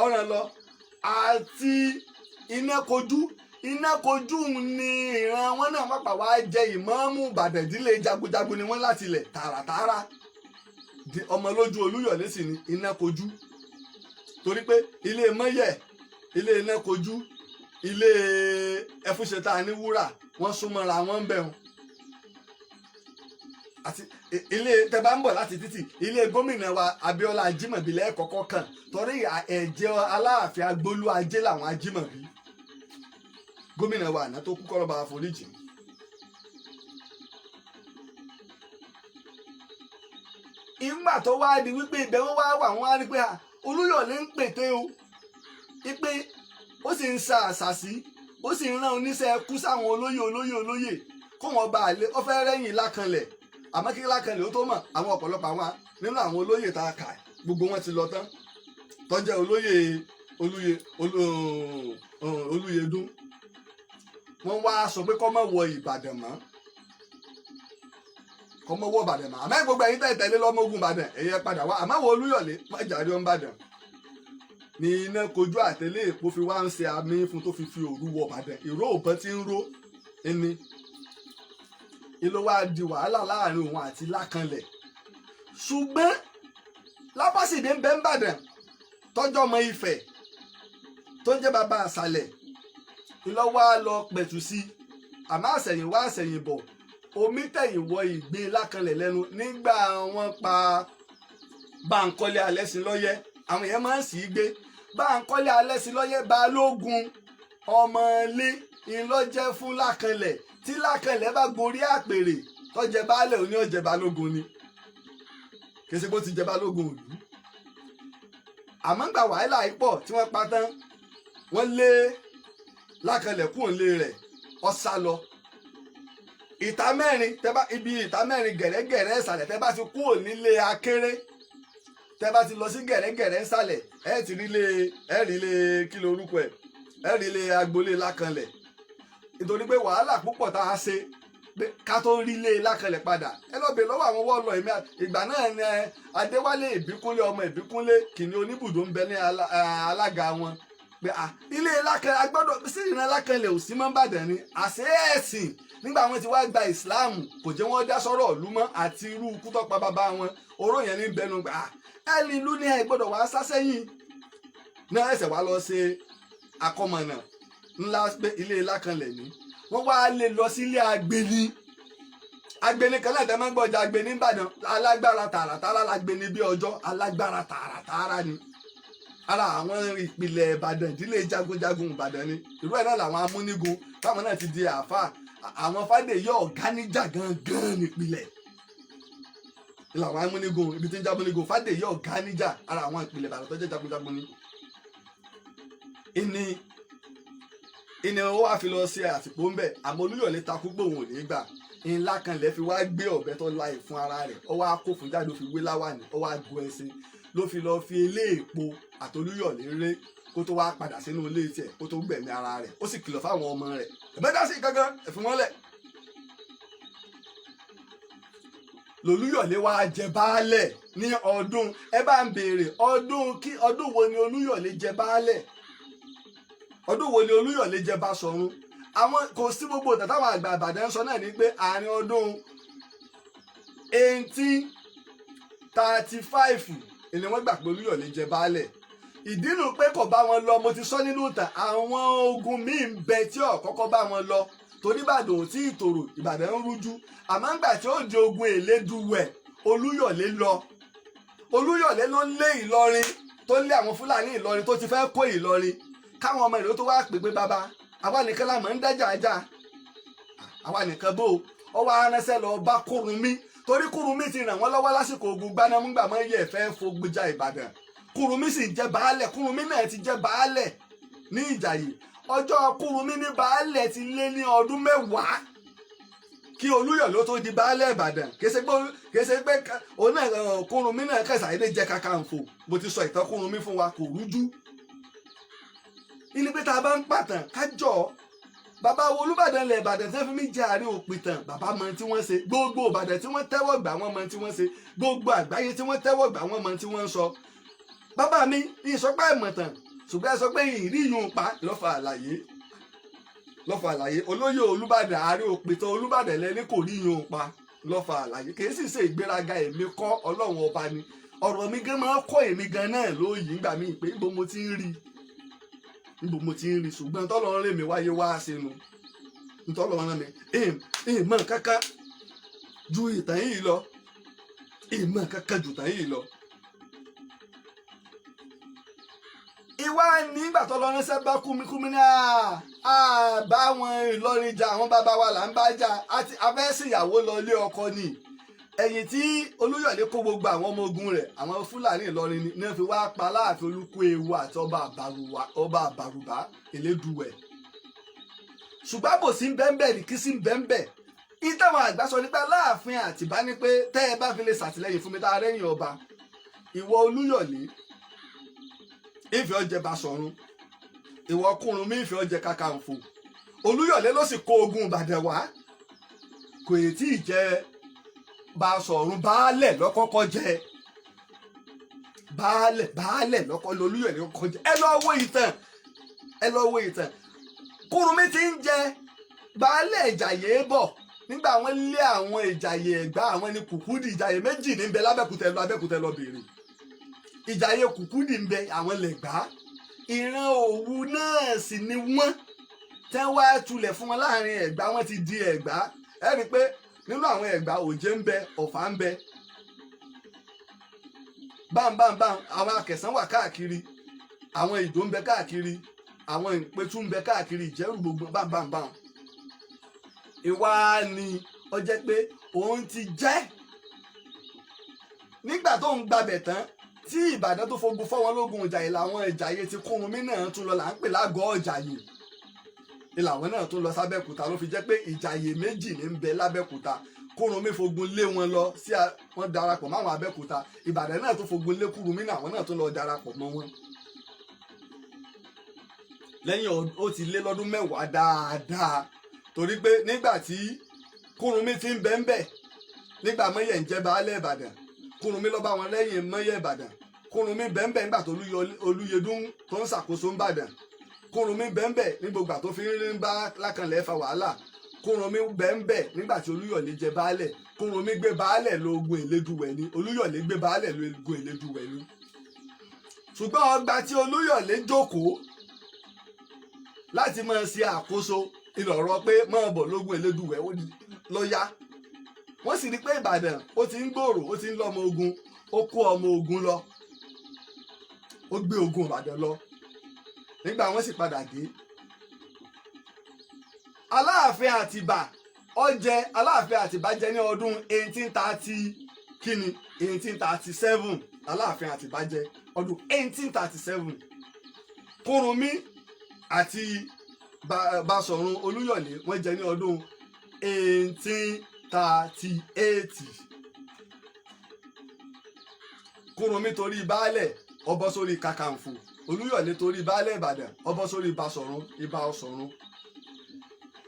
ọ̀ràn lọ àti iná kojú. Iná kojú ni ìran wọn náà pàpà wá jẹ ìmáàmù Ìbàdàn. Ìdílé jagunjagun ni wọ́n láti ilẹ̀ tààràtààrà. Ọmọ lójú Olúyọ̀lé sì ni iná kojú, torí pé ilé mọ́yẹ̀, ilé iná kojú, ilé ẹfúnṣetá ní wúrà, wọ́n súnmọ́ra wọn ń bẹ̀ wọn. Àti ilé tẹ bá ń bọ̀ láti títì, ilé gómìnà wa Abíọ́lá Ajímọ̀bí lẹ́ẹ̀kọ́kọ́ kàn, torí ẹ̀jẹ̀ Aláàfin Agbólú Ajé làwọn Ajímọ̀bí. Gómìnà wa àná tó kú, kọ́ lọ́ba àforíjì. Ìgbà tó wá di wípé ibẹ̀ wọ́n wá wà, wọ́n á rí pé Olúyọ̀lé ń pète o, wípé ó sì ń sa àṣàsí, ó sì ń rán oníṣẹ́ kú sáwọn olóyè olóyè olóyè kó wọn bá lè ó fẹ́ rẹ́yìn Lákanlẹ̀. Àmọ́ kí Lákanlẹ̀ ó tó mọ̀, àwọn ọ̀pọ̀lọpọ̀ àwọn nínú àwọn olóyè tá a kà, gbogbo wọn ti lọ tán tó jẹ́ olóyè olóyè Olúyẹdùn. Wọ́n wá sọ pé kó má wọ Ìbàdàn mọ́, kó má wọ Ìbàdàn mọ́. Àmọ́ gbogbo ẹ̀yin tẹ́ tẹ̀lé lọ́mọ ogun Ìbàdàn, ẹ̀yẹ padà wá. Àmọ́ wọ Olúyọ̀lé má jàre ọ́n Ìbàdàn ní iná kojú àtẹlé èpo fi wá ń ṣe àmì fún tó fi òru wọ Ìbàdàn. Ìró òbọn tí ń ró ẹni ìlú wa di wàhálà láàrin òun àti Lákanlẹ̀. Ṣùgbọ́n Lábọ́sídé ń bẹ ń bàdàn, tọ́jọ́ ọmọ Ifẹ̀ tó ń jẹ́ bàbá àṣàlẹ̀ ìlọ́wọ́ á lọ pẹ̀tù sí i. Àmọ́ àṣẹ̀yìnwá àṣẹ̀yìnbọ̀, omi tẹ̀yìn wọ ìgbín Lákanlẹ̀ lẹ́nu nígbà wọ́n pa Báńkọ́lé Alẹ́sìnlọ́yẹ́. Àwọn èèyàn máa ń sì í gbé Báńkọ́lé Alẹ́sìnlọ́yẹ́, balógun ọmọlé ńlọ́jẹ́ fún Lákanlẹ̀. Tí Lákanlẹ̀ bá gorí àpèrè tọ́jẹ́ baálẹ̀, òní ọ̀jẹ̀ balógun ni, kì í ṣe bó ti jẹ balógun ìlú. Àmọ́ ńgbà wàhálà yìí pọ̀ tí wọ́n pa tán, wọ́n lé Lákanlẹ̀ kúrò nílé rẹ̀, ó sá lọ ìta mẹ́rin. Tẹ́ bá ibi ìta mẹ́rin gẹ̀rẹ́gẹ̀rẹ́ ìsàlẹ̀, tẹ́ bá ti kúrò nílé akéré, tẹ́ bá ti lọ sí gẹ̀rẹ́gẹ̀rẹ́ ìsàlẹ̀, ẹ ti rí lé, ẹ rí lé, kí lorúkọ ẹ̀, ẹ rí lé agboolé Lákanlẹ̀. Nítorí pé wàhálà púpọ̀ tá a ṣe pé ká tó rí lé Lákanlẹ̀ padà, ẹ lọ bèèrè lọ́wọ́ àwọn wọ́ọ̀lọ́ èmi. Ìgbà náà ni Adéwálé Ìbíkúnlé, ọmọ Ìbíkúnlé kìnìún oníbùdó, ń bẹ ní alága wọn pé ilé Lákanlẹ̀ agbọ́dọ̀ sí ìran Lákanlẹ̀ ò sí mọ́ Ìbàdàn ni. Àṣẹ ẹ̀sìn nígbà wọn ti wá gba ìsìláàmù kò jẹ́ wọ́n dá sọ́rọ̀ ìlú mọ́, àti irú ikú tó pa bàbá wọn, oró yẹn ní bẹnu gbà ẹni ìlú ní ẹ gbọ́dọ̀ wá sá sẹ́yìn náà. Ẹsẹ̀ wá lọ ṣe akọmọ̀nà ńlá pé ilé Lákanlẹ̀ ní wọ́n wá lè lọ sílé agbeni. Agbeni kan láti máa ń gbọ́jà agbeni Ìbàdàn, alágbára tààràtàrà lágbeni bí ọjọ́, alágbára tààràtàrà ni. Ara àwọn ìpìlẹ̀ Ìbàdàn, ìdílé jagunjagun Ìbàdàn ni. Irú ẹ̀ náà làwọn amúnigun táwọn náà ti di àáfàá, àwọn Fádèyí Ọ̀gáníjà gangan nípìlẹ̀ làwọn amúnigun, ibi tí ń jábúnigun Fádèyí Ọ̀gáníjà, ara àwọn ìpìlẹ̀ Ìbàdàn tó jẹ́ jagunjagun ni. Ìní ó wá fi lọ sí àtìpó ńbẹ. Àmọ́ Olúyọ̀lé takú gbòhùn ò ní gbà. Ńlá kan lẹ fi wá gbé ọ̀bẹ tó la ìfun ara rẹ̀, ó wá kó fún jáde, ó fi wé láwàní, ó wá gun ẹṣin, ló fi lọ fi eléèpo àtolúyọ̀lé ré kó tó wá padà sínú ilé tiẹ̀ kó tó gbẹ̀mí ara rẹ̀. Ó sì kìlọ̀ fáwọn ọmọ rẹ̀, ẹ̀mẹ́ta sí gangan ẹ̀fún wọn lẹ̀. Lolúyọ̀lé wá jẹ baálẹ̀ ní ọdún, ẹ bá ń béèrè ọdún kí ọdún wo ni Olúyọ̀lé jẹ baálẹ̀, ọdún wo ni Olúyọ̀lé jẹ Basọ̀run? Àwọn kò sí gbogbo ìtàn táwọn àgbà Ìbàdàn sọ náà ní pé àárín ọdún 1835 ni wọ́n gbà pé Olúyọ̀lé jẹ baálẹ̀. Ìdínú pé kò bá wọn lọ, mo ti sọ nínú ìtàn, àwọn ogun míì ń bẹ tí ò kọ́kọ́ bá wọn lọ torí Ìbàdàn ò tí ì tòrò, Ìbàdàn ń rújú. Àmọ́ ńgbà tí ó di ogun Èlédùwẹ̀, Olúyọ̀lé lọ. Olúyọ̀lé ló lé Ìlọrin, tó lé àwọn Fúlàní Ìlọrin tó ti fẹ́ kó Ìlọrin, káwọn ọmọ ìlú tó wá pè pé bàbá àwa nìkan la mọ̀ ń dájà ajá, àwa nìkan bó ọ wá ránṣẹ́ lọ bá Kúrúnmí, torí Kúrúnmí ti ràn wọ́n lọ́wọ́ lásìkò ogun gbanámúgbà mọ́ yẹ fẹ́ fogbìjà Ìbàdàn. Kúrúnmí sì jẹ́ baálẹ̀, Kúrúnmí náà ti jẹ́ baálẹ̀ ní Ìjàyè. Ọjọ́ Kúrúnmí ní baálẹ̀ ti lé ní ọdún 10 kí Olúyọ̀lé tó di baálẹ̀ Ìbàdàn. Kèsè pé òun náà Kúrúnmí náà kẹsàdédé jẹ Kakanfò. Mo ti sọ ìtàn Kúrúnmí fún wa, kò rújú. Ìní pé tá a bá ń pàtàn kájọ Bàbá wo Olúbàdàn ilẹ̀ Ìbàdàn tí wọ́n fi mí jẹ àárẹ̀ òpìtàn, bàbá mọ tí wọ́n ṣe. Gbogbo Ìbàdàn tí wọ́n tẹ́wọ́ gbà, wọ́n mọ tí wọ́n ṣe. Gbogbo àgbáyé tí wọ́n tẹ́wọ́ gbà, wọ́n mọ tí wọ́n ń sọ. Bàbá mi, ìsọpẹ́ ìmọ̀tàn, ṣùgbọ́n ẹ sọ pé ìrí yun pa lọ́fà àlàyé, lọ́fà àlàyé. Olóyè Olúbàdàn, àárẹ̀ òpìtàn Olúbàdàn lẹ́ni kò rí yun pa lọ́fà àlàyé. Kì í sì ṣe ìgbéraga, èmi kọ́, Ọlọ́run Ọba ni. Ọ̀rọ̀ mi gan máa ń kọ́ èmi gan náà lóyìí nígbà míì pé níbo mo ti ń rí, níbo mo ti ń rí. Ṣùgbọ́n tọ́lọ́run rè mí wáyé wá sínú ntọ́lọ́run rán mi, ìmọ̀ kankan ju ìtàn yìí lọ, ìmọ̀ kankan ju ìtàn yìí lọ. Ìwà nígbà tó lọ ránṣẹ́ bá Kúmi ní àbá wọn Ìlọrin jà, àwọn bàbá wa là ń bá jà, àti afẹ́sìyàwó lọ ilé ọkọ ni. Ẹ̀yìn tí Olúyọ̀lé kó gbogbo àwọn ọmọ ogun rẹ̀, àwọn Fúlàní Ìlọrin ni wọ́n fi wá pa Aláàfin Olúkúewu àti ọba Àbàrùwá Elédùwẹ̀. Ṣùgbọ́n àbòsí ń bẹ́ńbẹ́ ní kí sí ń bẹ́ńbẹ́. Ìtàwọn àgbà sọ nípa Aláàfin Àtìbá ní pé tẹ́ ẹ bá fi lè ṣàtìlẹ́yìn fún mi tá a rẹ́yìn ọba, ìwọ Olúyọ̀lé, ìfẹ́ ọjẹ́ Basọ̀run, ìwọ Kúrúnmí, ìfẹ́ ọjẹ́ Kakanfò. Olúyọ̀lé ló sì kó ogun Ìbàdàn wá. Kò ì tí ì jẹ Basọ̀run, baálẹ̀ lọ́kọ́kọ́ jẹ, baálẹ̀, baálẹ̀ lọ́kọ́ lolúyọ̀lé kọ́kọ́ jẹ. Ẹ lọ wo ìtàn, ẹ lọ wo ìtàn. Kúrúnmí ti ń jẹ baálẹ̀ Ìjàyè bọ̀ nígbà wọ́n lé àwọn Ìjàyè Ẹ̀gbá, àwọn ní Kùkúdì. Ìjàyè méjì ní bẹ lábẹ́kútẹ lọ, Abẹ́kútẹ lọ bèrè. Ìjàyè Kùkúdì ń bẹ, àwọn Lẹ̀gbá. Ìran Òwu náà sì ni wọ́n tẹ́ wá tulẹ̀ fún wọn láàrin Ẹ̀gbá, wọ́n ti di Ẹ̀gbá. Ẹ rí i pé nínú àwọn Ẹ̀gbá, Òjé ń bẹ, Ọ̀fà ń bẹ, bámbámbám, àwọn Akẹ̀sán wà káàkiri, àwọn Ìdó ń bẹ káàkiri, àwọn Ìpẹ̀tù ń bẹ káàkiri, Ìjẹ̀rù, gbogbo bámbámbám. Ìwà ni ó jẹ́ pé òun ti jẹ́ nígbà tó ń gbabẹ̀ tán tí Ìbàdàn tó fogun fọ́ wọn lógun Ìjàyè, làwọn Ìjàyè ti Kúrúnmí náà tún lọ, là ń pè lágọ̀ọ́ Ìjàyè, ìlàwọn náà tún lọ sábẹ́kúta. Ló fi jẹ́ pé Ìjàyè méjì ní ń bẹ lábẹ́kúta. Kúrúnmí fogun lé wọn lọ sí, wọn darapọ̀ máwọn Abẹ́kúta. Ìbàdàn náà tó fogun lé Kúrúnmí náà, àwọn náà tún lọ darapọ̀ mọ́ wọn. Lẹ́yìn ó ti lé lọ́dún 10 dáadáa, torí pé nígbà tí Kúrúnmí ti ń bẹ ń bẹ, nígbà Mọ́yẹ̀ ń jẹ́ baálẹ̀ Ìbàdàn, Kúrúnmí ló bá wọn lẹ́yìn Mọ́yẹ̀ Ìbàdàn. Kúrúnmí bẹ́ńbẹ́ nígbà tó Olúyẹdùn tó ń ṣàkóso Ìbàdàn. Kúrúnmí bẹ́ńbẹ́ ní gbogbo àtó fi ń bá Lákànlẹ̀ fa wàhálà. Kúrúnmí bẹ́ńbẹ́ nígbà tí Olúyọ̀lé jẹ baálẹ̀. Kúrúnmí gbé baálẹ̀ lóògùn Elédùwẹ̀ ni, Olúyọ̀lé gbé baálẹ̀ lóògùn Elédùwẹ̀ ni. Ṣùgbọ́n ọgbà tí Olúyọ̀lé jókòó láti máa ṣe àkóso ìlọ̀rọ̀ pé máa bọ̀ lógun Elédùwẹ̀ lọ́yà, wọ́n sì rí pé Ìbàdàn ó ti ń gbòòrò, ó ti ń lọ́mọ ogun, ó kó ọmọ ogun lọ, ó gbé ogun Ìbàdàn lọ. Nígbà wọ́n sì padà dé, Aláàfin Àtìbà ó jẹ, Aláàfin Àtìbà jẹ ní ọdún 1830 kíni, 1837. Aláàfin Àtìbà jẹ ọdún 1837. Kúrúnmí àti Basọ̀run Olúyọ̀lé wọ́n jẹ ní ọdún 1838. Kúrúnmí torí baálẹ̀ ó bọ́ sórí Kakanfò, Olúyọ̀lé torí baálẹ̀ Ìbàdàn ó bọ́ sórí Basọ̀run, Ibà Ọ̀ṣọ̀run.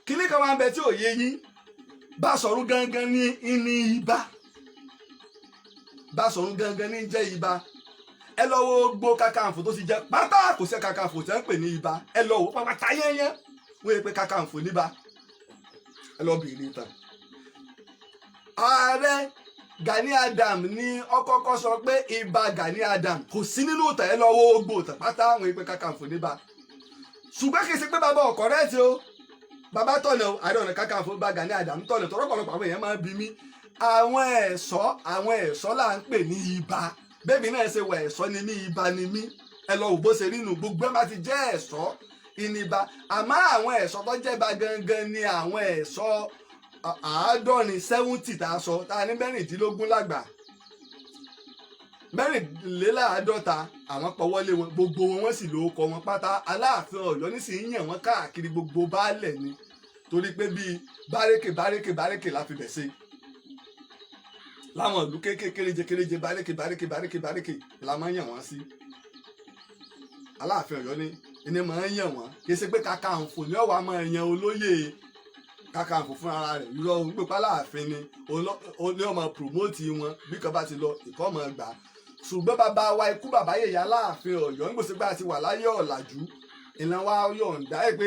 Kíní kan máa ń bẹ tí ò yé yín. Basọ̀run gangan ní ibà, Basọ̀run gangan ní jẹ́ ibà. Ẹ lọ wo gbogbo Kakanfò tó ti jẹ pátá, kò sí Kakanfò tí wọ́n ń pè ní ibà. Ẹ lọ wò pátá yẹ́nyẹ́, wọ́n yẹ pé Kakanfò níbà. Ẹ lọ bèèrè ìtàn. Ààrẹ Gani Adam ní ọkọ̀ọ̀kọ̀ sọ pé Ìbà Gani Adam kò sí nínú ìtàn. Ẹ lọ wo gbogbo ìtàn pátá, wọ́n yẹ pé Kakanfò níbà. Ṣùgbọ́n kì í ṣe pé bàbá ọkọ̀ rẹ̀ ti o, bàbá tọ̀nà o. Ààrẹ Ọ̀nà Kakanfò bá Gani Adam tọ̀nà tọ́rọ̀pọ̀lọpọ̀. Àwọn èèyàn máa ń bi mí, àwọn ẹ̀ṣọ́, àwọn ẹ̀ṣọ́ là ń pè ní ibà. Bẹ́ẹ̀mi náà ṣe wà, ẹ̀ṣọ́ ni mí, ibà ni mí. Ẹ lọ wò bó ṣe rí nù, gbogbo ẹ bá ti jẹ́ ẹ̀ṣọ́ ìnìbà. Àmọ́ àwọn ẹ̀ṣọ́ tó jẹ́ ibà gangan ni àwọn ẹ̀ṣọ́ 70, 70 tá a sọ, tá a ní 16 lágbà, 54 àwọn pọ̀wọ́lé wọn, gbogbo wọn wọ́n sì lóko wọn pátá. Aláàfin Ọ̀yọ́ nísìnyí yàn wọ́n káàkiri gbogbo baálẹ̀ ni, torí pé bíi bárékè bárékè bárékè la fi bẹ̀ ṣe láwọn ìlú kéékèèké, kéréje kéréje, bárékè bárékè bárékè bárékè la máa ń yàn wọ́n sí. Aláàfin Ọ̀yọ́ ní Ni máa ń yàn wọ́n. Kì í ṣe pé Kakanfò ní ọ̀wá máa yan olóyè Kakanfò fún ara rẹ̀. Irọ́, òun pípa láàfin ni ó ní ọmọ promote wọn. Bí kan bá ti lọ, ìkọ́ ọmọ gbà. Ṣùgbọ́n bàbá wa, ikú bàbá yèyà láàfin Ọ̀yọ́, nígbòsígbà ti wà láyé ọ̀làjú, ìlànà wa yọ̀ǹda ẹ̀ pé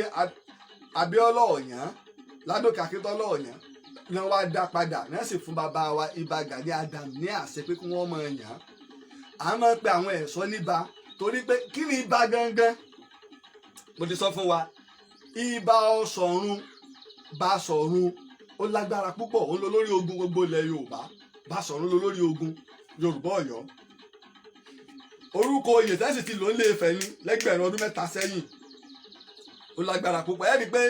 Abíọ́lá Ọ̀yàn, Ládòkè Akíntọ́lá Ọ̀yàn ní wọ́n wá dá padà ní wọ́n sì fún bàbá wa Ìbà Gani Adams ní àṣẹ pé kí wọ́n máa yàn án. À ń máa pe àwọn ẹ̀ṣọ́ níba torí pé kí ni ibà gangan? Mo ti sọ fún wa, Ìbà Ọ̀ṣọ̀run, Basọ̀run, ó lágbára púpọ̀. Òun ló lórí ogun gbogbo ilẹ̀ Yorùbá. Basọ̀run ló lórí ogun Yorùbá Ọ̀yọ́. Orúkọ oyè tẹ́sí ti lò ń lé Ifẹ̀ ní lẹ́gbẹ̀rún ọdún 3 sẹ́yìn. Ó lágbára púpọ̀. Ẹ rí i pé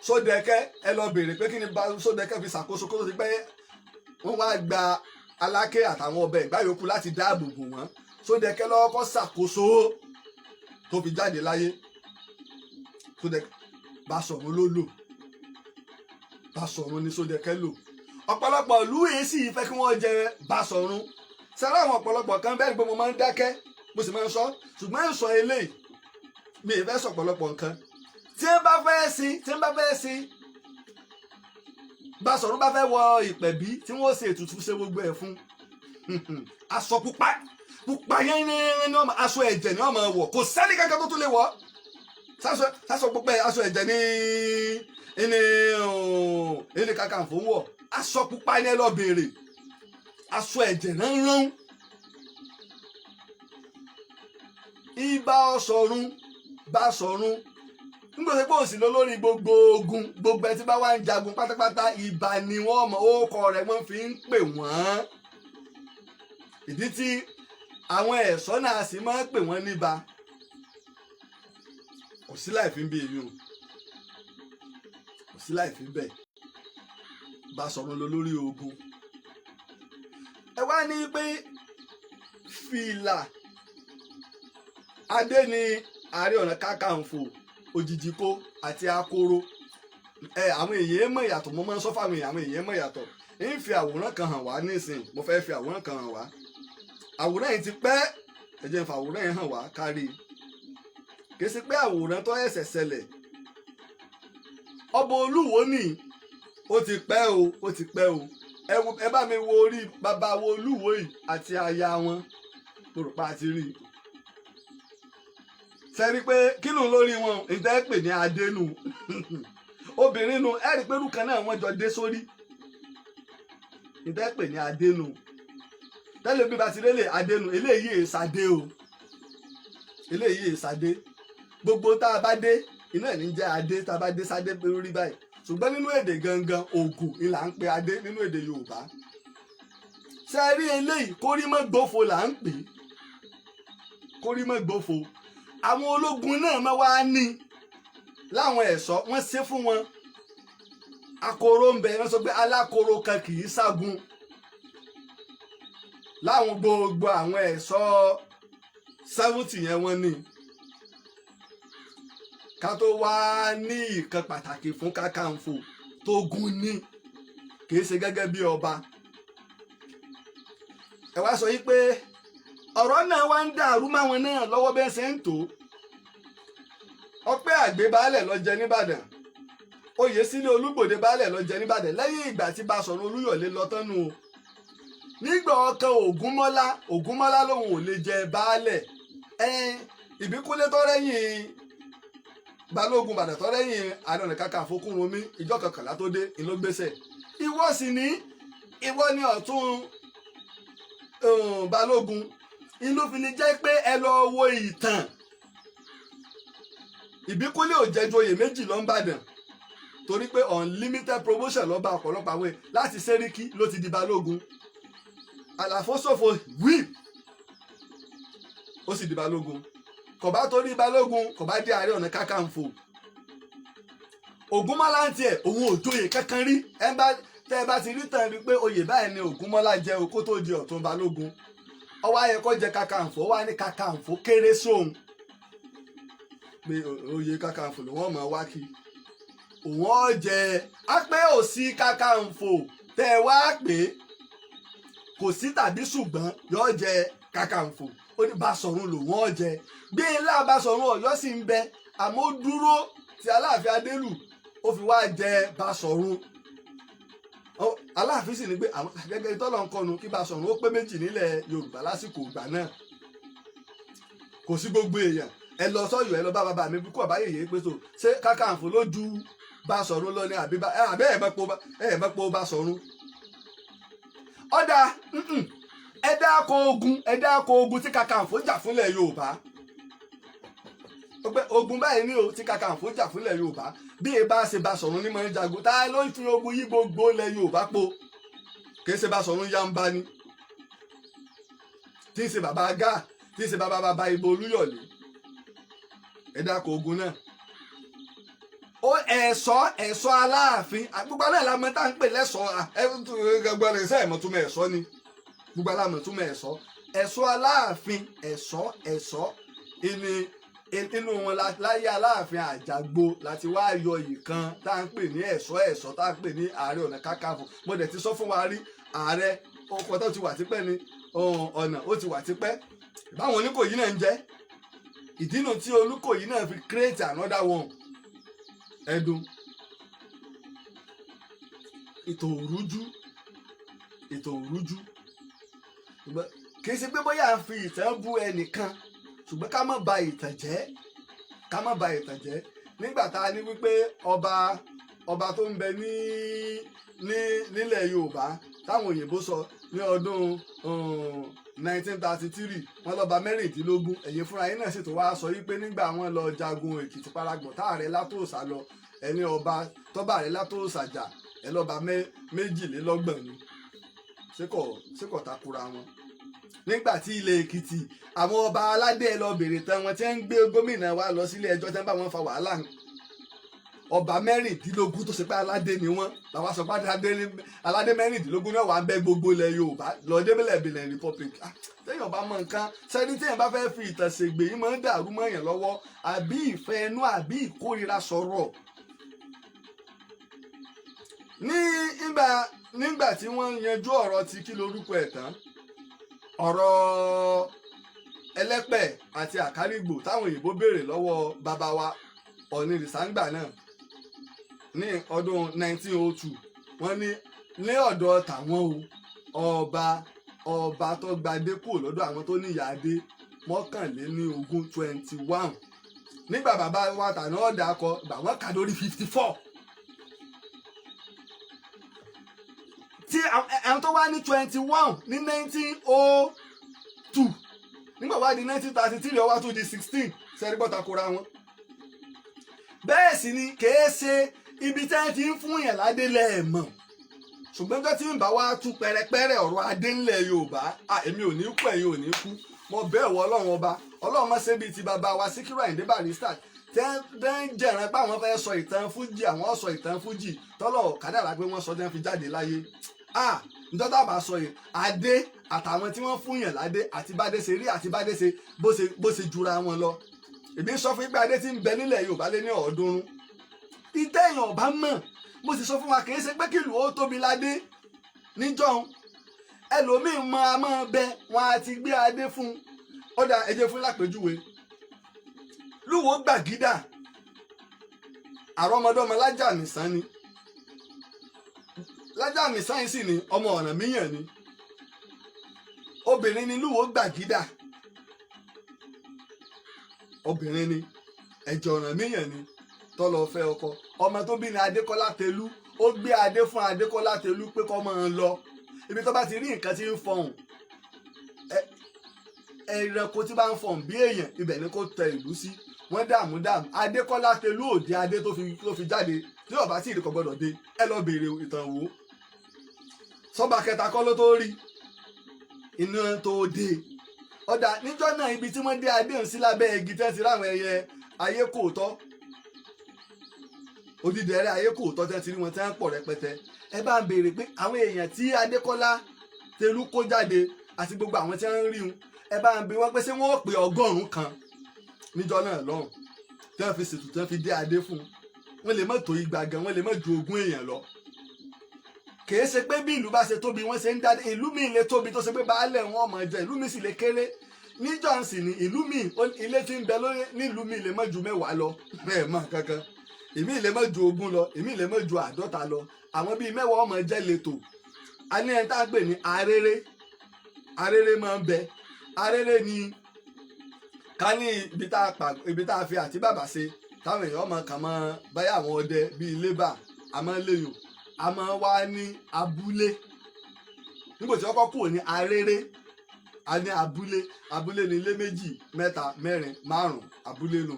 Sódẹ̀kẹ́, ẹ lọ béèrè pé kí ni Sódẹ̀kẹ́ fi ṣàkóso kó tó ti pé wọ́n wá gba Aláké àtàwọn ọbẹ̀ ìgbà yòókù láti dáàbò bò wọ́n. Sódẹ̀kẹ́ lọ́wọ́ kọ́ ṣàkóso tó fi jáde láyé. Sódẹ̀kẹ́, Basọ̀run ló lò. Basọ̀run ni Sódẹ̀kẹ́ lò. Ọ̀pọ̀lọpọ̀ ìlú yìí sì fẹ́ kí wọ́n jẹ Basọ̀run sẹ́rẹ́. Àwọn ọ̀pọ̀lọpọ̀ kan bẹ́ẹ̀ ni pé mo máa ń dákẹ́, mo sì máa ń sọ, ṣùgbọ́n ń sọ eléyìí, mi ì fẹ́ sọ ọ̀pọ̀lọpọ̀ nǹkan. Tí ń bá fẹ́ sí Basọ̀run, bá fẹ́ wọ ìpẹ̀bí tí wọ́n ṣe ètùtù, ṣe gbogbo ẹ̀ fún, aṣọ pupa pupa yẹn ní ọmọ, aṣọ ẹ̀jẹ̀ ní ọmọ wọ̀. Kò sẹ́ni kankan tó tún lè wọ̀. Sásọ pupa, aṣọ ẹ̀jẹ̀ ní Kakanfò ń wọ̀. Aṣọ pupa ní, ẹ lọ béèrè, aṣọ ẹ̀jẹ̀ ránrán. Ìbà Ọ̀ṣọ̀run, Basọ̀run, nígbà tí òsì lọ lórí gbogbo ogun, gbogbo ẹ tí bá wà ń jagun pátápátá, ìbà ni wọ́n mọ̀, ókọ rẹ̀ wọ́n fi ń pè wọ́n. Ìdí tí àwọn ẹ̀ṣọ́ náà sì máa ń pè wọ́n níba, kò sí láì fi ń bí eyín o, kò sí láì fi bẹ́ẹ̀. Basọ̀run lọ lórí ogun. Ẹ wá ní pé fìlà adé ni Ààrẹ Ọ̀nà Kakanfò, Òjìjìkó àti Akoro. Ẹ àwọn èèyàn mọ̀ ìyàtọ̀. Mo máa ń sọ fáwọn èèyàn, àwọn èèyàn mọ̀ ìyàtọ̀. Ń fi àwòrán kan hàn wá nísìn. Mo fẹ́ fi àwòrán kan hàn wá. Àwòrán yìí ti pẹ́. Ẹ jẹ́ n fa àwòrán yẹn hàn wá kárí. Kì í ṣe pé àwòrán tó ẹ̀sẹ̀ ṣẹlẹ̀. Ọba Olúwo ní ó ti pẹ́ o, ó ti pẹ́ o. Ẹ bá mi wo orí bàbá wo Olúwo yìí àti aya wọn. Mo rò pa àti rí i sẹ́rí pé kí ló ń lórí wọn ìtẹ́ pè ní adénú obìnrin nu. Ẹ rí i pé irú kan náà wọ́n jọ dé sórí, ìtẹ́ pè ní adénú tẹ́lẹ̀. Bí ba ti rélé adénú, eléyìí èsàdé o, eléyìí èsàdé. Gbogbo tá a bá dé iná ẹ̀ ní jẹ́ adé, tá a bá dé sádé lórí báyìí. Ṣùgbọ́n nínú èdè gangan, ògùn ni là ń pe adé nínú èdè Yorùbá. Ṣe rí eléyìí, kórímọ́ gbófo là ń pè é, kórímọ́ gbófo. Àwọn ológun náà máa wá ní láwọn ẹ̀ṣọ́, wọ́n ṣe fún wọn. Akoro ń bẹ. Wọ́n sọ pé alákoro kan kì í ságun. Láwọn gbogbo àwọn ẹ̀ṣọ́ 70 yẹn, wọ́n ní ká tó wá ní ìkan pàtàkì fún Kakanfò tó gún ní, kì í ṣe gẹ́gẹ́ bí ọba. Ẹ wá sọ yìí pé ọ̀rọ̀ náà wá ń dàrú máwọn náà lọ́wọ́ bẹ́ẹ̀ ṣe ń tó. Ọpẹ́ Àgbé baálẹ̀ lọ jẹ nìbàdàn, Oyèsílẹ̀ Olúgbòde baálẹ̀ lọ jẹ nìbàdàn lẹ́yìn ìgbà tí Basọ̀run Olúyọ̀lé lọ tán nù o. Nígbà ọkàn Ògúnmọ́lá, Ògúnmọ́lá lòun ò lè jẹ baálẹ̀. Ìbíkúnlé tọ́rẹ́yìn Balógun Bàdàn, tọ́rẹ́yìn Ààrẹ Ọ̀nà Kakanfò Kúrúnmí, ìjọ kọkànlá tó dé ìlógbèsè. Ìwọ sì ní ìwọ ní ọ̀tún Balógun. Inú fi ni jẹ́ pé ẹ lọ wo ìtàn, Ìbíkúnlé ò jẹ́jú oyè méjì lọ n'Ìbàdàn, torí pé unlimited promotion ló bá ọ̀pọ̀lọpọ̀ àwọn èèyàn. Láti Sẹ́ríkì ló ti di Balógun. Àlàfo ṣòfò wí, ó sì di Balógun. Kò bá torí Balógun, kò bá dé Ààrẹ Ọ̀nà Kakanfò. Ògúnmọ́lá ń tiẹ̀, òun ò joyè kankan rí. Ẹ bá tẹ́ ẹ bá ti rí tàn rí pé oyè báyìí ni Ògúnmọ́lá jẹ́ o kó tó di ọ̀tún Balógun. Ọwọ́ ayẹ kó jẹ Kakanfò, ó wá ní Kakanfò kéré sóhun, pé oyè Kakanfò ló wọ́n mọ̀ wá kí òun ọ̀ jẹ. Á pé òsì Kakanfò tẹ́ ẹ wá pé kò sí tàbí ṣùgbọ́n yóò jẹ Kakanfò. Ó ní Basọ̀run lòun ọ̀ jẹ. Gbé ńlá Basọ̀run Ọ̀yọ́ sì ń bẹ. Àmọ́ ó dúró ti Aláàfin Adélù, ó fi wá jẹ Basọ̀run. Aláàfin sì ní pé àwọn gẹ́gẹ́ tọ́lọ̀ ń kọnu kí Basọ̀run ó pé méjì nílẹ̀ Yorùbá lásìkò ìgbà náà. Kò sí gbogbo èèyàn. Ẹ lọ sọ́yọ́, ẹ lọ bá bàbá mi kú ọ̀bá yèyé pé so ṣé Kákàǹfò ló ju Basọ̀run lọ ní àbí àbẹ́ ẹ̀ mẹ́pọ̀ Basọ̀run. Ọ̀dà, ẹ dáko ogun, ẹ dáko ogun tí Kàkàǹfò jà fúnlẹ̀ Yorùbá. Ogun báyìí ní o tí Kàkàǹfò jà fúnlẹ̀ Yorùbá. Bí e bá ṣe Basọ̀run ní mọ̀ ń jagun, tá ló ń fi ogun yí gbogbo ilẹ̀ Yorùbá po? Kì í ṣe Basọ̀run yamba ni, tí ń ṣe bàbá gáà, tí ń ṣe bàbá bàbá ibo Olúyọ̀lé. Ẹ dáko ogun náà. Ó ẹ̀ṣọ́ Aláàfin, gbogbo alẹ́ la mọ̀ tá à ń pè lẹ́ṣọ́. Gbogbo alẹ́ sẹ́yìn mọ̀ túmọ̀ ẹ̀ṣọ́ ni, gbogbo alẹ́ mọ̀ túmọ̀ ẹ̀ṣọ́. Ẹ̀ṣọ́ Aláàfin, ẹ̀ṣọ́ ìní inú wọn láyé Aláàfin Àjàgbó láti wá yọ ìkan tá à ń pè ní ẹ̀ṣọ́, tá à ń pè ní Ààrẹ Ọ̀nà Kakanfò. Mo dẹ̀ ti sọ fún wa rí, ààrẹ ọkọ̀ tó ti wà tipẹ́ ni ọ̀nà ó ti wà tipẹ́ báwọn Oníkòyí náà ń jẹ́. Ìdínú tí Olúkòyí náà fi create another one. Ẹdun ètò òrújú, ètò òrújú. Kì í ṣe pé bóyá à ń fi ìtàn bú ẹnìkan, ṣùgbọ́n ká má ba ìtàn jẹ́, ká má ba ìtàn jẹ́. Nígbà tá a ní wípé ọba tó ń bẹ ní nílẹ̀ Yorùbá táwọn òyìnbó sọ ní ọdún 1933, wọ́n lọ́ba 16. Ẹ̀yin fúnra yín náà sì tó wá sọ wípé nígbà wọ́n lọ jagun Èkìtì parapọ̀ táàrẹ Látòsà lọ, ẹni ọba tọ́ba rẹ̀ Látòsà jà, ẹ lọ́ba 22 ni. Ṣé kò takora wọn? Nígbà tí ilẹ̀ Èkìtì, àwọn ọba aládé, ẹ lọ bèrè tán wọn tí ń gbé gómìnà wa lọ sílé ẹjọ́ tí wọ́n bá wọn fa wàhálà, ọba 16 tó ṣe pé aládé ni wọ́n, làwọn sọ pé aládé 16 náà wà ń bẹ gbogbo ilẹ̀ Yorùbá lọ débìlẹ̀ Benin Republic. Téèyàn bá mọ nǹkan sẹ́ni, téèyàn bá fẹ́ fi ìtàn ṣègbè yìí, máa ń dàrú mọ́ èèyàn lọ́wọ́, àbí ìfẹ́ ẹnu, àbí ìkórira sọ̀rọ̀. Ní ìgbà nígbà tí wọ́n yanjú ọ̀rọ̀ ti kí lorúkọ ẹ̀ tán, ọ̀rọ̀ Ẹlẹ́pẹ̀ àti Àkárìgbò, táwọn òyìnbó béèrè lọ́wọ́ bàbá wa Ọ̀nìrìsàngbà náà ní ọdún 1902, wọ́n ní ní ọ̀dọ̀ tàwọn o, ọba tó gbadé kúrò lọ́dọ̀ àwọn tó níyà adé 21, 21. Nígbà bàbá wa tàná ọ̀dà kọ gbà, wọ́n kà lórí 54. Tí àwọn tó wá ní 21 ní 1902, nígbà wá di 1933, ó wá tún di 16. Sẹ́rí bọ́ta kóra wọn? Bẹ́ẹ̀ sì ni kèé ṣe ibi tẹ́ ẹ ti ń fún yẹn ládé lẹ́ẹ̀mọ̀, ṣùgbọ́n tó ti ń bá wa tú pẹrẹpẹrẹ ọ̀rọ̀ adé ńlẹ̀ Yorùbá, èmi ò ní kú, ẹ̀yin ò ní kú. Mo bẹ́ẹ̀ wọ Ọlọ́run ọba, Ọlọ́run má ṣe bíi ti bàbá wa Síkírù Àyìndé Barrister tẹ́ ń jẹ̀ràn pé àwọn fẹ́ sọ ìtàn fújì, àwọn sọ ìtàn fújì tọ́lọ̀ kádàrá pé wọ́n sọ tẹ́ fi jáde láyé. Nítorí tá a bá sọ yìí, adé àtàwọn tí wọ́n fún yàn ládé, àti bádé ṣe rí, àti bádé ṣe bó ṣe jura wọn lọ. Èmi sọ fún yín pé adé tí ń bẹ nílẹ̀ Yorùbá lé ní 300. Ìtẹ́ èèyàn ọba mọ̀, mo sì sọ fún wa, kì í ṣe pé kìlú ó tóbi ládé níjọ́un. Ẹlòmíín mọ a máa bẹ wọn á ti gbé adé fún un. Ọ̀dà ẹ̀jẹ̀ fún lápèjúwe Lúwo Gbàgídà, àrọ́mọdọ́mọ Lájàmísàn ni. Lájàmísàn yìí sì ni ọmọ Ọ̀rànmíyàn ni. Obìnrin ni Lúwo Gbàgídà, obìnrin ni, ẹ̀jẹ̀ Ọ̀rànmíyàn ni tọ́lọ fẹ́ ọkọ. Ọmọ tó bí ní Adékọ́lá Tẹlú. Ó gbé adé fún Adékọ́lá Tẹlú pé kó máa lọ ibi tó bá ti rí nǹkan tí ń fọhùn, ẹranko tí bá ń fọhùn bí èèyàn, ibẹ̀ ni kó tẹ ìlú sí. Wọ́n dààmú dààmú, Adékọ́lá Tẹlú òde adé tó fi jáde tí ọba tí ìdíkọ̀ gbọ́dọ̀ dé. Ẹ lọ béèrè ìtàn wò. Sọba kẹta kọ́ ló tó rí iná tó dé. Ọ̀dà níjọ́ náà, ibi tí wọ́n dé adé ń sí lábẹ́ igi tẹ́ ti ráwọn ẹyẹ ayé kò tọ́, odídẹrẹ́ ayé kò tọ́, tẹ́ ti rí wọn tẹ́ ń pọ̀ rẹpẹtẹ. Ẹ bá ń béèrè pé àwọn èèyàn tí Adékọ́lá Tẹlú kó jáde àti gbogbo àwọn tí wọ́n ń rí wọn, ẹ bá ń bi wọ́n pé ṣé wọ́n ó pé 100 níjọ́ náà lọ́hùn tí wọ́n fi ṣètò, tí wọ́n fi dé adé fún un? Wọ́n lè má tó 200 gan, wọ́n lè má ju 20 èèyàn lọ. Kìí ṣe pé bí ìlú bá ṣe tóbi wọ́n ṣe ń dádé. Ìlú mi lè tóbi tó ṣe pé baálẹ̀ wọn ọmọ jẹ, ìlú mi sì lè kéré. Níjọ́ sì ni ìlú mi, ilé tí ń bẹ lórí nílùú mi lè má ju 10 lọ, ẹ̀ mọ̀ kankan. Ìmí lè má ju 20 lọ, ìmí lè má ju 50 lọ. Àwọn bíi 10 ọmọ jẹ́ letò. A ní ẹni tá a pè ní arére. Arére máa ń bẹ. Arére ni ká ní ibi tá a pa, ibi tá a fi àti bàbà ṣe, táwọn èèyàn ọmọ kàn mọ́ báyà, àwọn ọdẹ bíi lébà àmọ́ lẹ́yìn a máa wá ní abúlé. Nígbà tí wọ́n kọ́ kúrò ní arére, a ní abúlé. Abúlé ní ilé méjì, mẹ́ta, mẹ́rin, márùn, abúlé nù.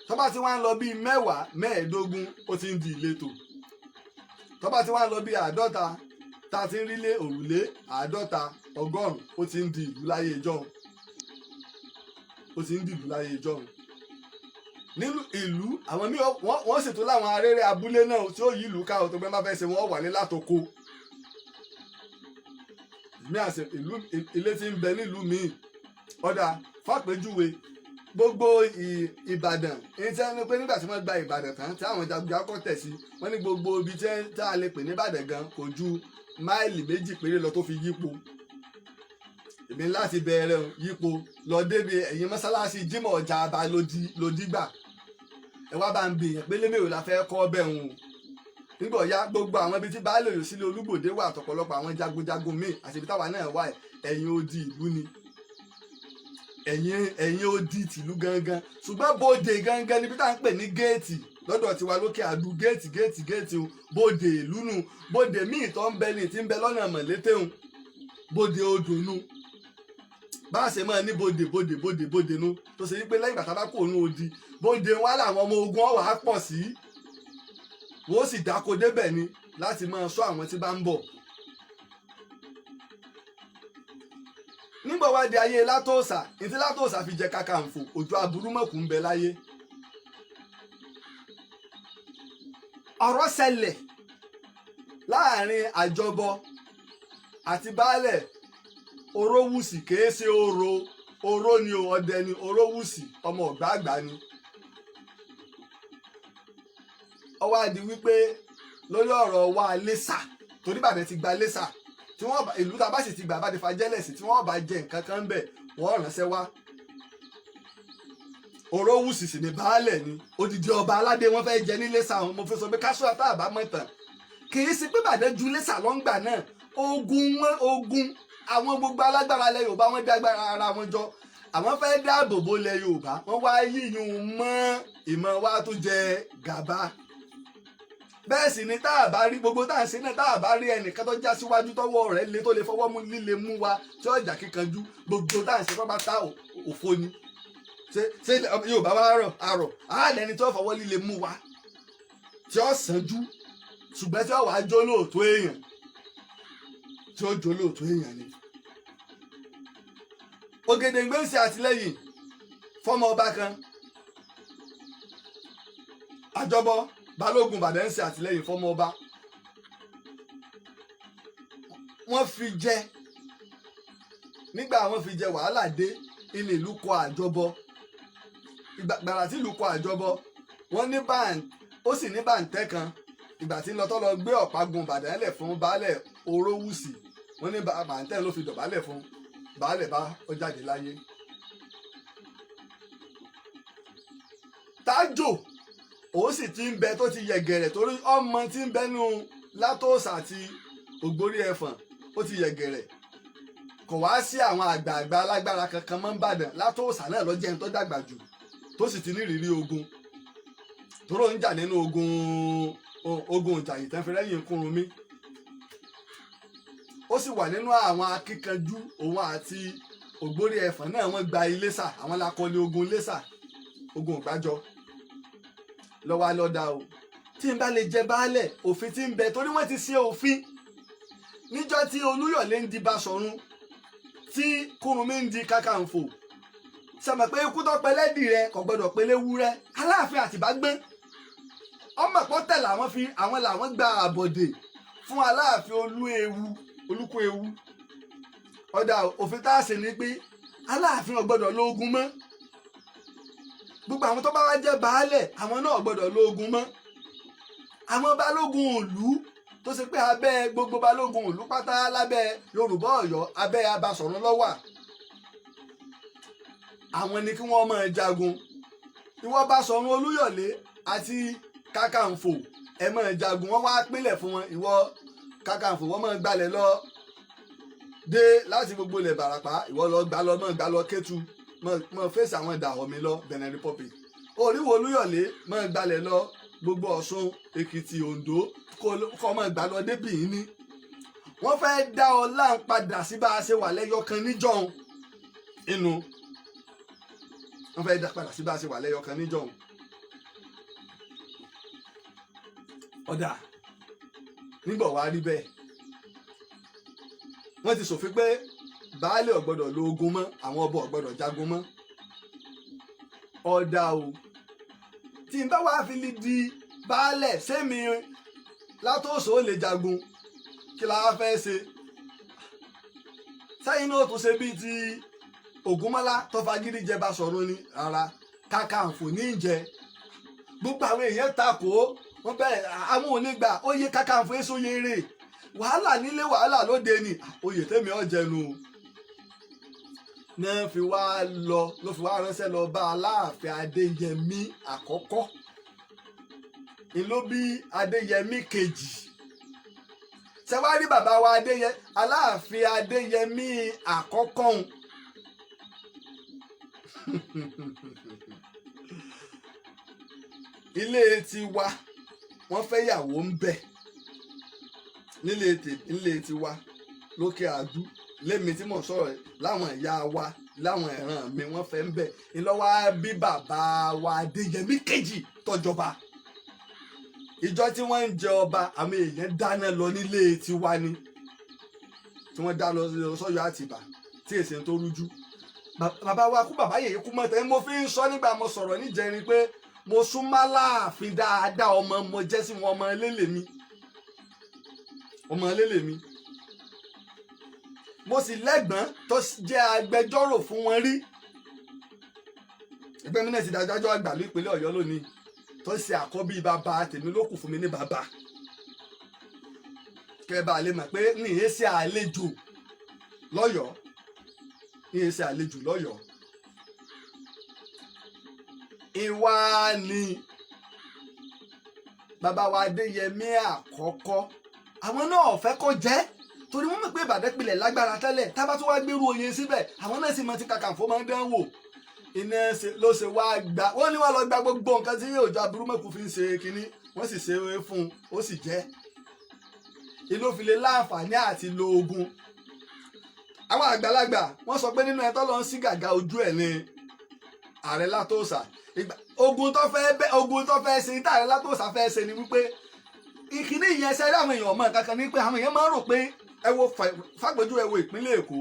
Tó bá ti wá ń lọ bíi 10, 15, ó ti ń di ìletò. Tó bá ti wá ń lọ bíi 50, tá a ti ń rílé òrùlé 50, 100, ó ti ń di ìlú láyé ìjọ́un. Ó ti ń di ìlú láyé ìjọ́un. Nínú ìlú, àwọn míì wọ́n sì tún láwọn arére abúlé náà tí ó yí ìlú ká. Tó gbẹ́ bá fẹ́ ṣe, wọ́n wà ní látoko. Ìmí àṣẹ ìlú, ilé tí ń bẹ nílùú míì. Ọ̀dà fàpèjúwe gbogbo Ìbàdàn ní tí wọ́n ní pé nígbà tí wọ́n gba Ìbàdàn tán, tí àwọn jagunjagun kọ́ tẹ̀ sí, wọ́n ní gbogbo ibi tí tá a lè pè ní Ìbàdàn gan kò ju máìlì 2 péré lọ tó fi yípo. Èmi láti bẹ̀rẹ̀ yípo lọ débi ẹ̀yìn mọ́sálásí Jímọ̀ ọjà àbá lòdìgbà. Ẹ wá bá ń bèèyàn pé lémèrò la fẹ́ kọ́ bẹ́ẹ̀ hùn. Nígbà ọ̀yá, gbogbo àwọn ibi tí baálé òyò sílé Olúgbòde wà, àtọ̀pọ̀lọpọ̀ àwọn jagunjagun míì àti ibi táwa náà wà, ẹ̀yìn odi ìlú ni, ẹ̀yìn odi tìlú gangan. Ṣùgbọ́n bóde gangan níbi tá à ń pè ní géètì lọ́dọ̀ tiwa lókè àdú, géètì, géètì, géètì o, bóde ìlú nu. Bóde míì tó ń bẹ ní tí ń bẹ lọ́nà mọ̀létéhùn, bóde odò nu. Bá a ṣe máa ní bóde, bóde, bóde, bóde nu, tó ṣe wípé lẹ́yìn bàtà bá kó òun odi, bóde wá làwọn ọmọ ogun ọ̀wà á pọ̀ sí, wọ́n sì dáko débẹ̀ ni láti máa ṣọ́ àwọn tí bá ń bọ̀. Nígbà wá di ayé Látòòsà, ìtí Látòòsà fi jẹ Kakanfò, òjò aburú mọ̀kù ń bẹ láyé. Ọ̀rọ̀ ṣẹlẹ̀ láàrin Àjọbọ àti baálẹ̀ Orówùsì. Kìí ṣe oró, oró ni o, ọdẹ ni Orówùsì, ọmọ ọ̀gbá àgbà ni. Ó wá di wípé lórí ọ̀rọ̀ wa Iléṣà, torí Ìbàdàn ti gba Iléṣà, tí wọ́n ìlú tá a bá sì ti gbà bá ti fa jẹ́lẹ̀sì, tí wọ́n bá jẹ nǹkan kan bẹ̀, wọ́n ránṣẹ́ wá. Orówùsì sì ní baálẹ̀ ni, odidi ọba aládé wọ́n fẹ́ jẹ ní Iléṣà. Wọn mo fi sọ pé káṣọ́ tá a bá mọ̀ tán, kì í ṣe pé Ìbàdàn ju Iléṣà lọ́ngbà náà. Ogun wọn, ogun àwọn gbogbo alágbára ilẹ̀ Yorùbá, wọ́n dágbára ara wọn jọ, àwọn fẹ́ dáàbò bo ilẹ̀ Yorùbá. Wọ́n wá yíyún mọ́ ìmọ̀ wa tó jẹ gàba. Bẹ́ẹ̀ sì ni tá a bá rí gbogbo tá à ń ṣe náà, tá a bá rí ẹnìkan tó já síwájú, tọwọ́ rẹ̀ le, tó lè fọwọ́ mú líle mú wa, tí ọjà kíkanjú, gbogbo tá à ń ṣe pápátá òfo ni. Ṣé Yorùbá wa rọ̀ àrọ̀ á lẹni tí ó fọwọ́ líle mú wa, tí ó sànjú, ṣùgbọ́n tí ó wàá jó lóòótọ́ èèyàn, tí ó jó lóòótọ́ èèyàn ni. Ògèdèngbé ń ṣe àtìlẹ́yìn fọ́mọ ọba kan. Àjọbọ Balógun Ìbàdàn ń ṣe àtìlẹ́yìn fọ́mọ ọba. Wọ́n fi jẹ nígbà wọ́n fi jẹ, wàhálà dé ilé, ìlú kọ Àjọbọ. Gbàrà tí ìlú kọ Àjọbọ, wọ́n ní báń, ó sì ní bàǹtẹ́ kan. Ìgbà tí ń lọ tó lọ gbé ọ̀págun Ìbàdàn lẹ̀ fún baálẹ̀ Orówùsì, wọ́n ní bàǹtẹ́ ló fi dọ̀bálẹ̀ fún baálẹ̀, bá ó jáde láyé. Tájò ó sì ti ń bẹ tó ti yẹ̀gẹ̀rẹ̀, torí ọmọ tí ń bẹnu Látòòsà àti Ògbórí Ẹ̀fọ̀n, ó ti yẹ̀gẹ̀rẹ̀. Kò wá sí àwọn àgbààgbà alágbára kankan mọ́ n'Ìbàdàn. Látòòsà náà ló jẹ́ ẹni tó dàgbà jù, tó sì ti ní ìrírí ogun, tóró ń jà nínú ogun Ìjàyè tán fi rẹ́yìn Kúrúnmí. Ó sì wà nínú àwọn akíkanjú. Òun àti Ògbórí Ẹ̀fọ̀n náà, wọ́n gba Iléṣà, àwọn lakọni ogun Iléṣà, ogun Ìgbàjọ lọ́wọ́ alọ́dà o. Tí n bá lè jẹ baálẹ̀, òfin tí ń bẹ, torí wọ́n ti ṣe òfin níjọ́ tí Olúyọ̀lé ń di Baṣọ̀run, tí Kúrúnmí ń di Kakanfò. Sọmọ pé ikú tó pẹlẹ́dì rẹ kò gbọdọ̀ pẹlẹ́ wúrẹ́. Aláàfin Àtìbá gbọ́n, ọmọ pọ́tẹ̀ làwọn fi, àwọn làwọn gba àbọ̀dè fún Aláàfin Olúewu, Olúkúewu. Ọ̀dà òfin tá a ṣe ni pé Aláàfin ò gbọdọ̀ lóògùn mọ́. Gbogbo àwọn tó bá wá jẹ́ baálẹ̀, àwọn náà ò gbọdọ̀ lóògùn mọ́. Àwọn balógun ìlú, tó ṣe pé abẹ́ gbogbo balógun ìlú pátá lábẹ́ Yorùbá Ọ̀yọ́, abẹ́ Abasọ̀run ló wà. Àwọn ni kí wọ́n máa jagun. Ìwọ Basọ̀run Olúyọ̀lé àti Kakanfò, ẹ máa jagun. Wọ́n wá pínlẹ̀ fún wọn. Ìwọ Kakanfò, wọ́n máa gbalẹ̀ lọ dé láti gbogbo ilẹ̀ Ìbàràpá. Ìwọ lọ gbà lọ, máa gbà lọ Kétu, máa fèsì àwọn Dahomey lọ Benin Republic. Oríwo Olúyọ̀lé, máa gbalẹ̀ lọ gbogbo Ọ̀ṣun, Èkìtì, Oǹdó, kó máa gbà lọ débì yìí ní. Wọ́n fẹ́ dá ọlá ń padà sí bá a ṣe wà lẹ́yọ kan níjọ́un inú. Wọ́n fẹ́ dá padà sí bá a ṣe wà lẹ́yọ kan níjọ́un. Ọ̀dà nígbà wàá rí bẹ́ẹ̀, wọ́n ti ṣòfin pé baálé ò gbọ́dọ̀ lo ogun mọ́, àwọn ọba ò gbọ́dọ̀ jagun mọ́. Ọ̀dà o, tí n bá wàá fi lè di baálẹ̀ sẹ́mi látòsó ó lè jagun, kí la wá fẹ́ ṣe? Sẹ́yìn náà tún ṣe bíi ti Ògúnmọ́lá tó fagídí jẹ Basọ̀run ni? Rárá, Kakanfò ní í jẹ. Gbogbo àwọn èèyàn takò ó, wọ́n bẹ̀rẹ̀, àwọn ò ní gbà. Oyè Kakanfò èso yèrè, wàhálà nílé, wàhálà lóde ni. Oyè tèmi ọ̀jẹ̀nu náà fi wá lọ ló fi wá ránṣẹ́ lọ bá Aláàfin Adéyẹmí àkọ́kọ́, ìlú bí Adéyẹmí kejì. Ṣẹwárí bàbá wa Aláàfin Adéyẹmí àkọ́kọ́ ń ilé tiwa, wọ́n fẹ́ yàwó ń bẹ̀ nílé tiwa lókè àdú lémi tí mò ń sọ̀rọ̀, láwọn ìyá wa, láwọn ìran mi, wọ́n fẹ́ ń bẹ̀. Ńlọ́wọ́ bí bàbá wa Adéyẹmí kejì tọ́jọba, ìjọ tí wọ́n ń jẹ ọba, àwọn èèyàn dáná lọ nílé tiwa ni, tí wọ́n dá lọ sọ́yọ́ Àtìbà, tí èsì tó rújú. Bàbá wa kú, bàbá yèyé kú mọ́tẹ́. Mo fi ń sọ nígbà mo sọ̀rọ̀ níjẹrin pé mo súnmọ́ Aláàfin dáadáa, ọmọ mo jẹ́ sí wọn, ọmọ eléle mi, ọmọ eléle mi. Mo sì lẹ́gbọ̀n tó jẹ́ agbẹjọ́rò fún wọn rí. Ẹgbẹ́ mi náà ti dájọ́ àgbà nípínlẹ̀ Ọ̀yọ́ lónìí, tó ṣe àkọ́bí bàbá tèmi ló kù fún mi ní bàbá. Kẹ́ bá lè mọ̀ pé ní ìyẹn ṣe àlejò lọ́yọ̀ọ́, ní ìyẹn ṣe àlejò lọ́yọ̀ọ́. Ìwà ni bàbá wa Adéyẹmí àkọ́kọ́, àwọn náà fẹ́ kó jẹ́, torí wọ́n mọ̀ pé Ìbàdàn pilẹ̀ lágbára tẹ́lẹ̀. Tábà tó wá gbérú oyè síbẹ̀, àwọn náà sì mọ̀ tí Kakanfò máa ń dán wò. Iná ló ṣe wá gba wọ́n ní wọ́n lọ gba gbogbo nǹkan tí Òjó Aburúmọ̀kù fi ń ṣe kínní, wọ́n sì ṣe é fún un, ó sì jẹ́ inú fi lè láǹfààní àti lo ogun. Àwọn àgbàlagbà wọ́n sọ pé nínú ẹ̀ tó lọ ń sí gàgà ojú ẹ̀ ni ààrẹ Látòsà. Ogun tó fẹ́ bẹ́, ogun tó fẹ́ ṣe, tí ààrẹ Látòsà fẹ́ ṣe ni wípé ìkíní ìyẹn ṣe rí àwọn èèyàn ọmọ kankan ní pé àwọn èèyàn máa ń rò pé ẹ wo fàgbójú, ẹ wo ìpínlẹ̀ Èkó,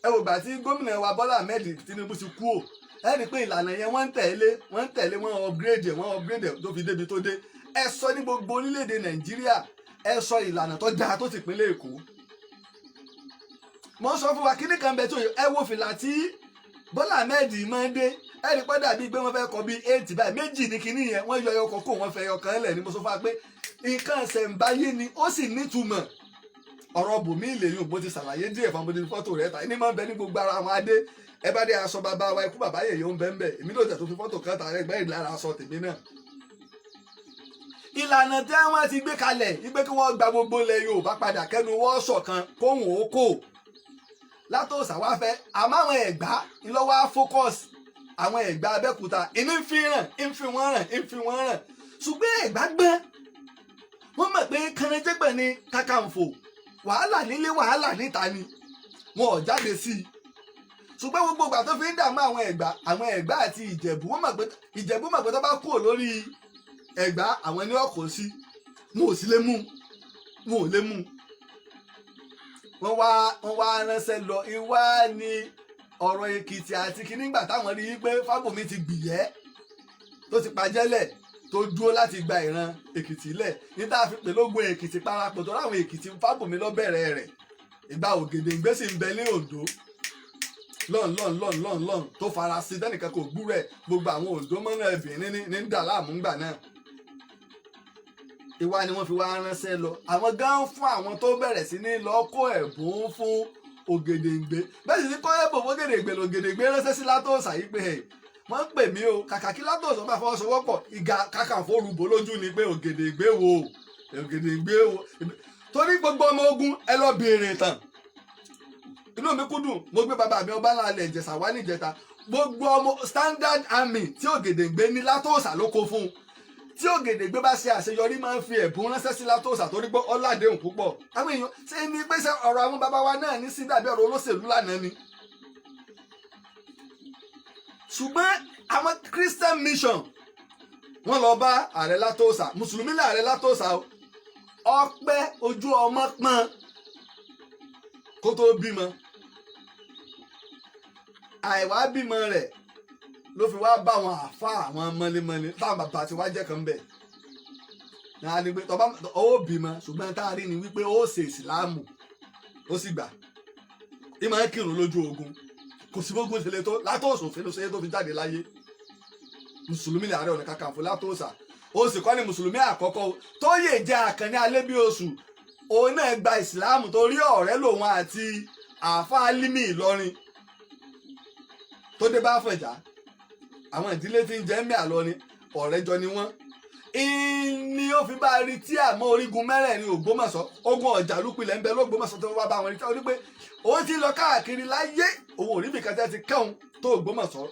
ẹ wo ìgbà tí gómìnà wa Bọ́lá Ahmed Tinubu ti kú ò, ẹ rí i pé ìlànà yẹn wọ́n ń tẹ̀lé, wọ́n ń tẹ̀lé, wọ́n upgrade ẹ̀, wọ́n upgrade ẹ̀ tó fi débi tó dé. Ẹ sọ ní gbogbo orílẹ̀-èdè Nàìjíríà, ẹ sọ ìlànà tó dáa tó ti ìpínlẹ̀ Èkó. Mo ń sọ fún wa kíní kan bẹ tó ẹ wo fìlà tí Bọ́lá Ahmed máa ń dé, ẹ rí i pé dàbí pé wọ́n fẹ́ kọ bí eight báyìí, méjì ní kíní yẹn, wọ́n yọ ẹyọ kan kó wọ́n fẹ́ ẹyọ kan lẹ̀ ní. Mo sọ fún wa pé nǹkan ṣẹ̀ǹbáyé ni, ó sì nítumọ̀. Ọ̀rọ̀ bòmí ìlèyìn bó ti ṣàlàyé díẹ̀ fún ọmọdé. Fọ́tò rẹ̀ ta ní máa ń bẹ ní gbogbo ara àwọn adé. Ẹ bá dé aṣọ bàbá wa ikú bàbá yèyé ń bẹ ń bẹ. Èmi ló tẹ̀ tó fi fọ́tò kan tà rẹ̀ gbẹ́yìn lára aṣọ tèmi náà. Ìlànà tí wọ́n ti gbé kalẹ̀ wípé kí wọ́n gba gbogbo ilẹ̀ Yorùbá padà, kẹ́nu wọ́n ṣọ̀kan, kóhùn ó kò látòsà wá fẹ́. Àmọ́ àwọn Ẹ̀gbá ńlọ́wọ́ á focus, àwọn Ẹ̀gbá Abẹ́òkúta ìní ń fi ràn, ń fi wọ́n ràn, ń fi wọ́n ràn. Ṣùgbọ́n Ẹ̀gbá gbọ́n, wọ́n mọ̀ pé kànáńjẹ́gbẹ̀ ni Kakanfò, wàhálà nílé, wàhálà níta ni, wọn ò jáde sí i. Ṣùgbọ́n gbogbo ìgbà tó fi ń dààmú àwọn Ẹ̀gbá, àwọn Ẹ̀gbá àti Ìjẹ̀bú, wọ́n mọ̀ pé Ìjẹ̀bú mọ̀ pé tó bá kúrò lórí Ẹ̀gbá, àwọn ní ọkọ̀ sí, wọn ò sí lè mú, wọn ò lè mú. Wọ́n wá ránṣẹ́ lọ. Ìwá ni ọ̀rọ̀ Èkìtì àti kíní nígbà táwọn rí i pé Fábùnmí ti gbìyẹ́ tó ti pajẹ́lẹ̀ tó dúró láti gba ìran Èkìtì lẹ̀ ní tá a fi pè lógun Èkìtì parapọ̀, tó láwọn Èkìtì, Fábùnmí ló bẹ̀rẹ̀ rẹ̀. Ìgbà Ògèdèǹgbé sì ń bẹ ní Oǹdó lọ́n lọ́n lọ́n lọ́n lọ́n tó fara sí tẹ́nìkan kò gbúrẹ̀. Gbogbo àwọn Oǹdó mọ́nà ẹ̀bìnrin ní ń dà láàmú ńgbà náà. Ìwà ni wọ́n fi wá ránṣẹ́ lọ. Àwọn gan fún àwọn tó bẹ̀rẹ̀ sí ní lọ kó ẹ̀bùn fún Ògèdèǹgbé. Bẹ́ẹ̀ sì ni kọ́yẹ́bò Ògèdèǹgbé lògèdèǹgbé ránṣẹ́ sí Látòsà yìí pé wọ́n ń pè mí o. Kàkà kí Látòsà bá fọwọ́sowọ́pọ̀, ìgà Kakanfò rúbọ lójú ni pé Ògèdèǹgbé wo, Ògèdèǹgbé wo, torí gbogbo ọmọ ogun ẹ lọ béèrè tán. Inú mi kúndùn, mo gbé bàbá mi ọba ńlá ilẹ̀ Ìjẹ̀ṣà wá níjẹta. Gbogbo ọmọ standard army tí Ògèdèǹgbé ní, Látòsà ló kó fún un. Tí Ògèdèǹgbé bá ṣe àṣeyọrí, máa ń fi ẹ̀bùn ránṣẹ́ sí Látòsà, torí pé ọ̀làdéhùn púpọ̀. Àwọn èèyàn ṣe ní pé ṣe ọ̀rọ̀ àwọn bàbá wa náà ní sí dàbí ọ̀rọ̀ olóṣèlú lánàá ni. Ṣùgbọ́n àwọn Christian mission, wọ́n lọ bá ààrẹ Látòsà. Mùsùlùmí ní ààrẹ Látòsà o. Ọpẹ́ ojú ọmọ pọ́n kó tó bímọ. Àìwá bímọ rẹ̀ ló fi wá bá àwọn àfa, àwọn mọ́lẹ́mọ́lẹ́ táwọn bàbá ti wá jẹ́ kan bẹ̀ náà ni pé tọba ó bímọ, ṣùgbọ́n tá a rí ni wípé ó ṣe ìsìláàmù. Ó sì gbà. Ìmọ̀ ń kírun lójú ogun, kò sí gbogbo ìṣẹ̀lẹ̀ tó Látòsà òfin ló ṣe é tó fi jáde láyé. Mùsùlùmí ní Ààrẹ Ọ̀nà Kakanfò Látòsà. Ó sì kọ́ ni mùsùlùmí àkọ́kọ́ tó yè jẹ́ Àkànní Alébíoṣù. Òun náà gba ìsìláàmù torí ọ̀rẹ́ lòun àti àáfàá Álímì Ìlọrin tó dé bá Àfọ̀njá. Àwọn ìdílé tí ń jẹ́ mẹ́ àlọ́ ni ọ̀rẹ́ jọ ni wọ́n. Ní ó fi bá rí tí àmọ́ orígun mẹ́rẹ̀ẹ̀rin Ògbómọ̀ṣọ́, ogun ọ̀jà lúpilẹ̀ ń bẹ lÓgbómọ̀ṣọ́ tó wá bá wọn rí tí wọ́n rí pé òun ti lọ káàkiri láyé, òun ò rí bìkan tẹ́ ti kẹ́hùn tó Ògbómọ̀ṣọ́.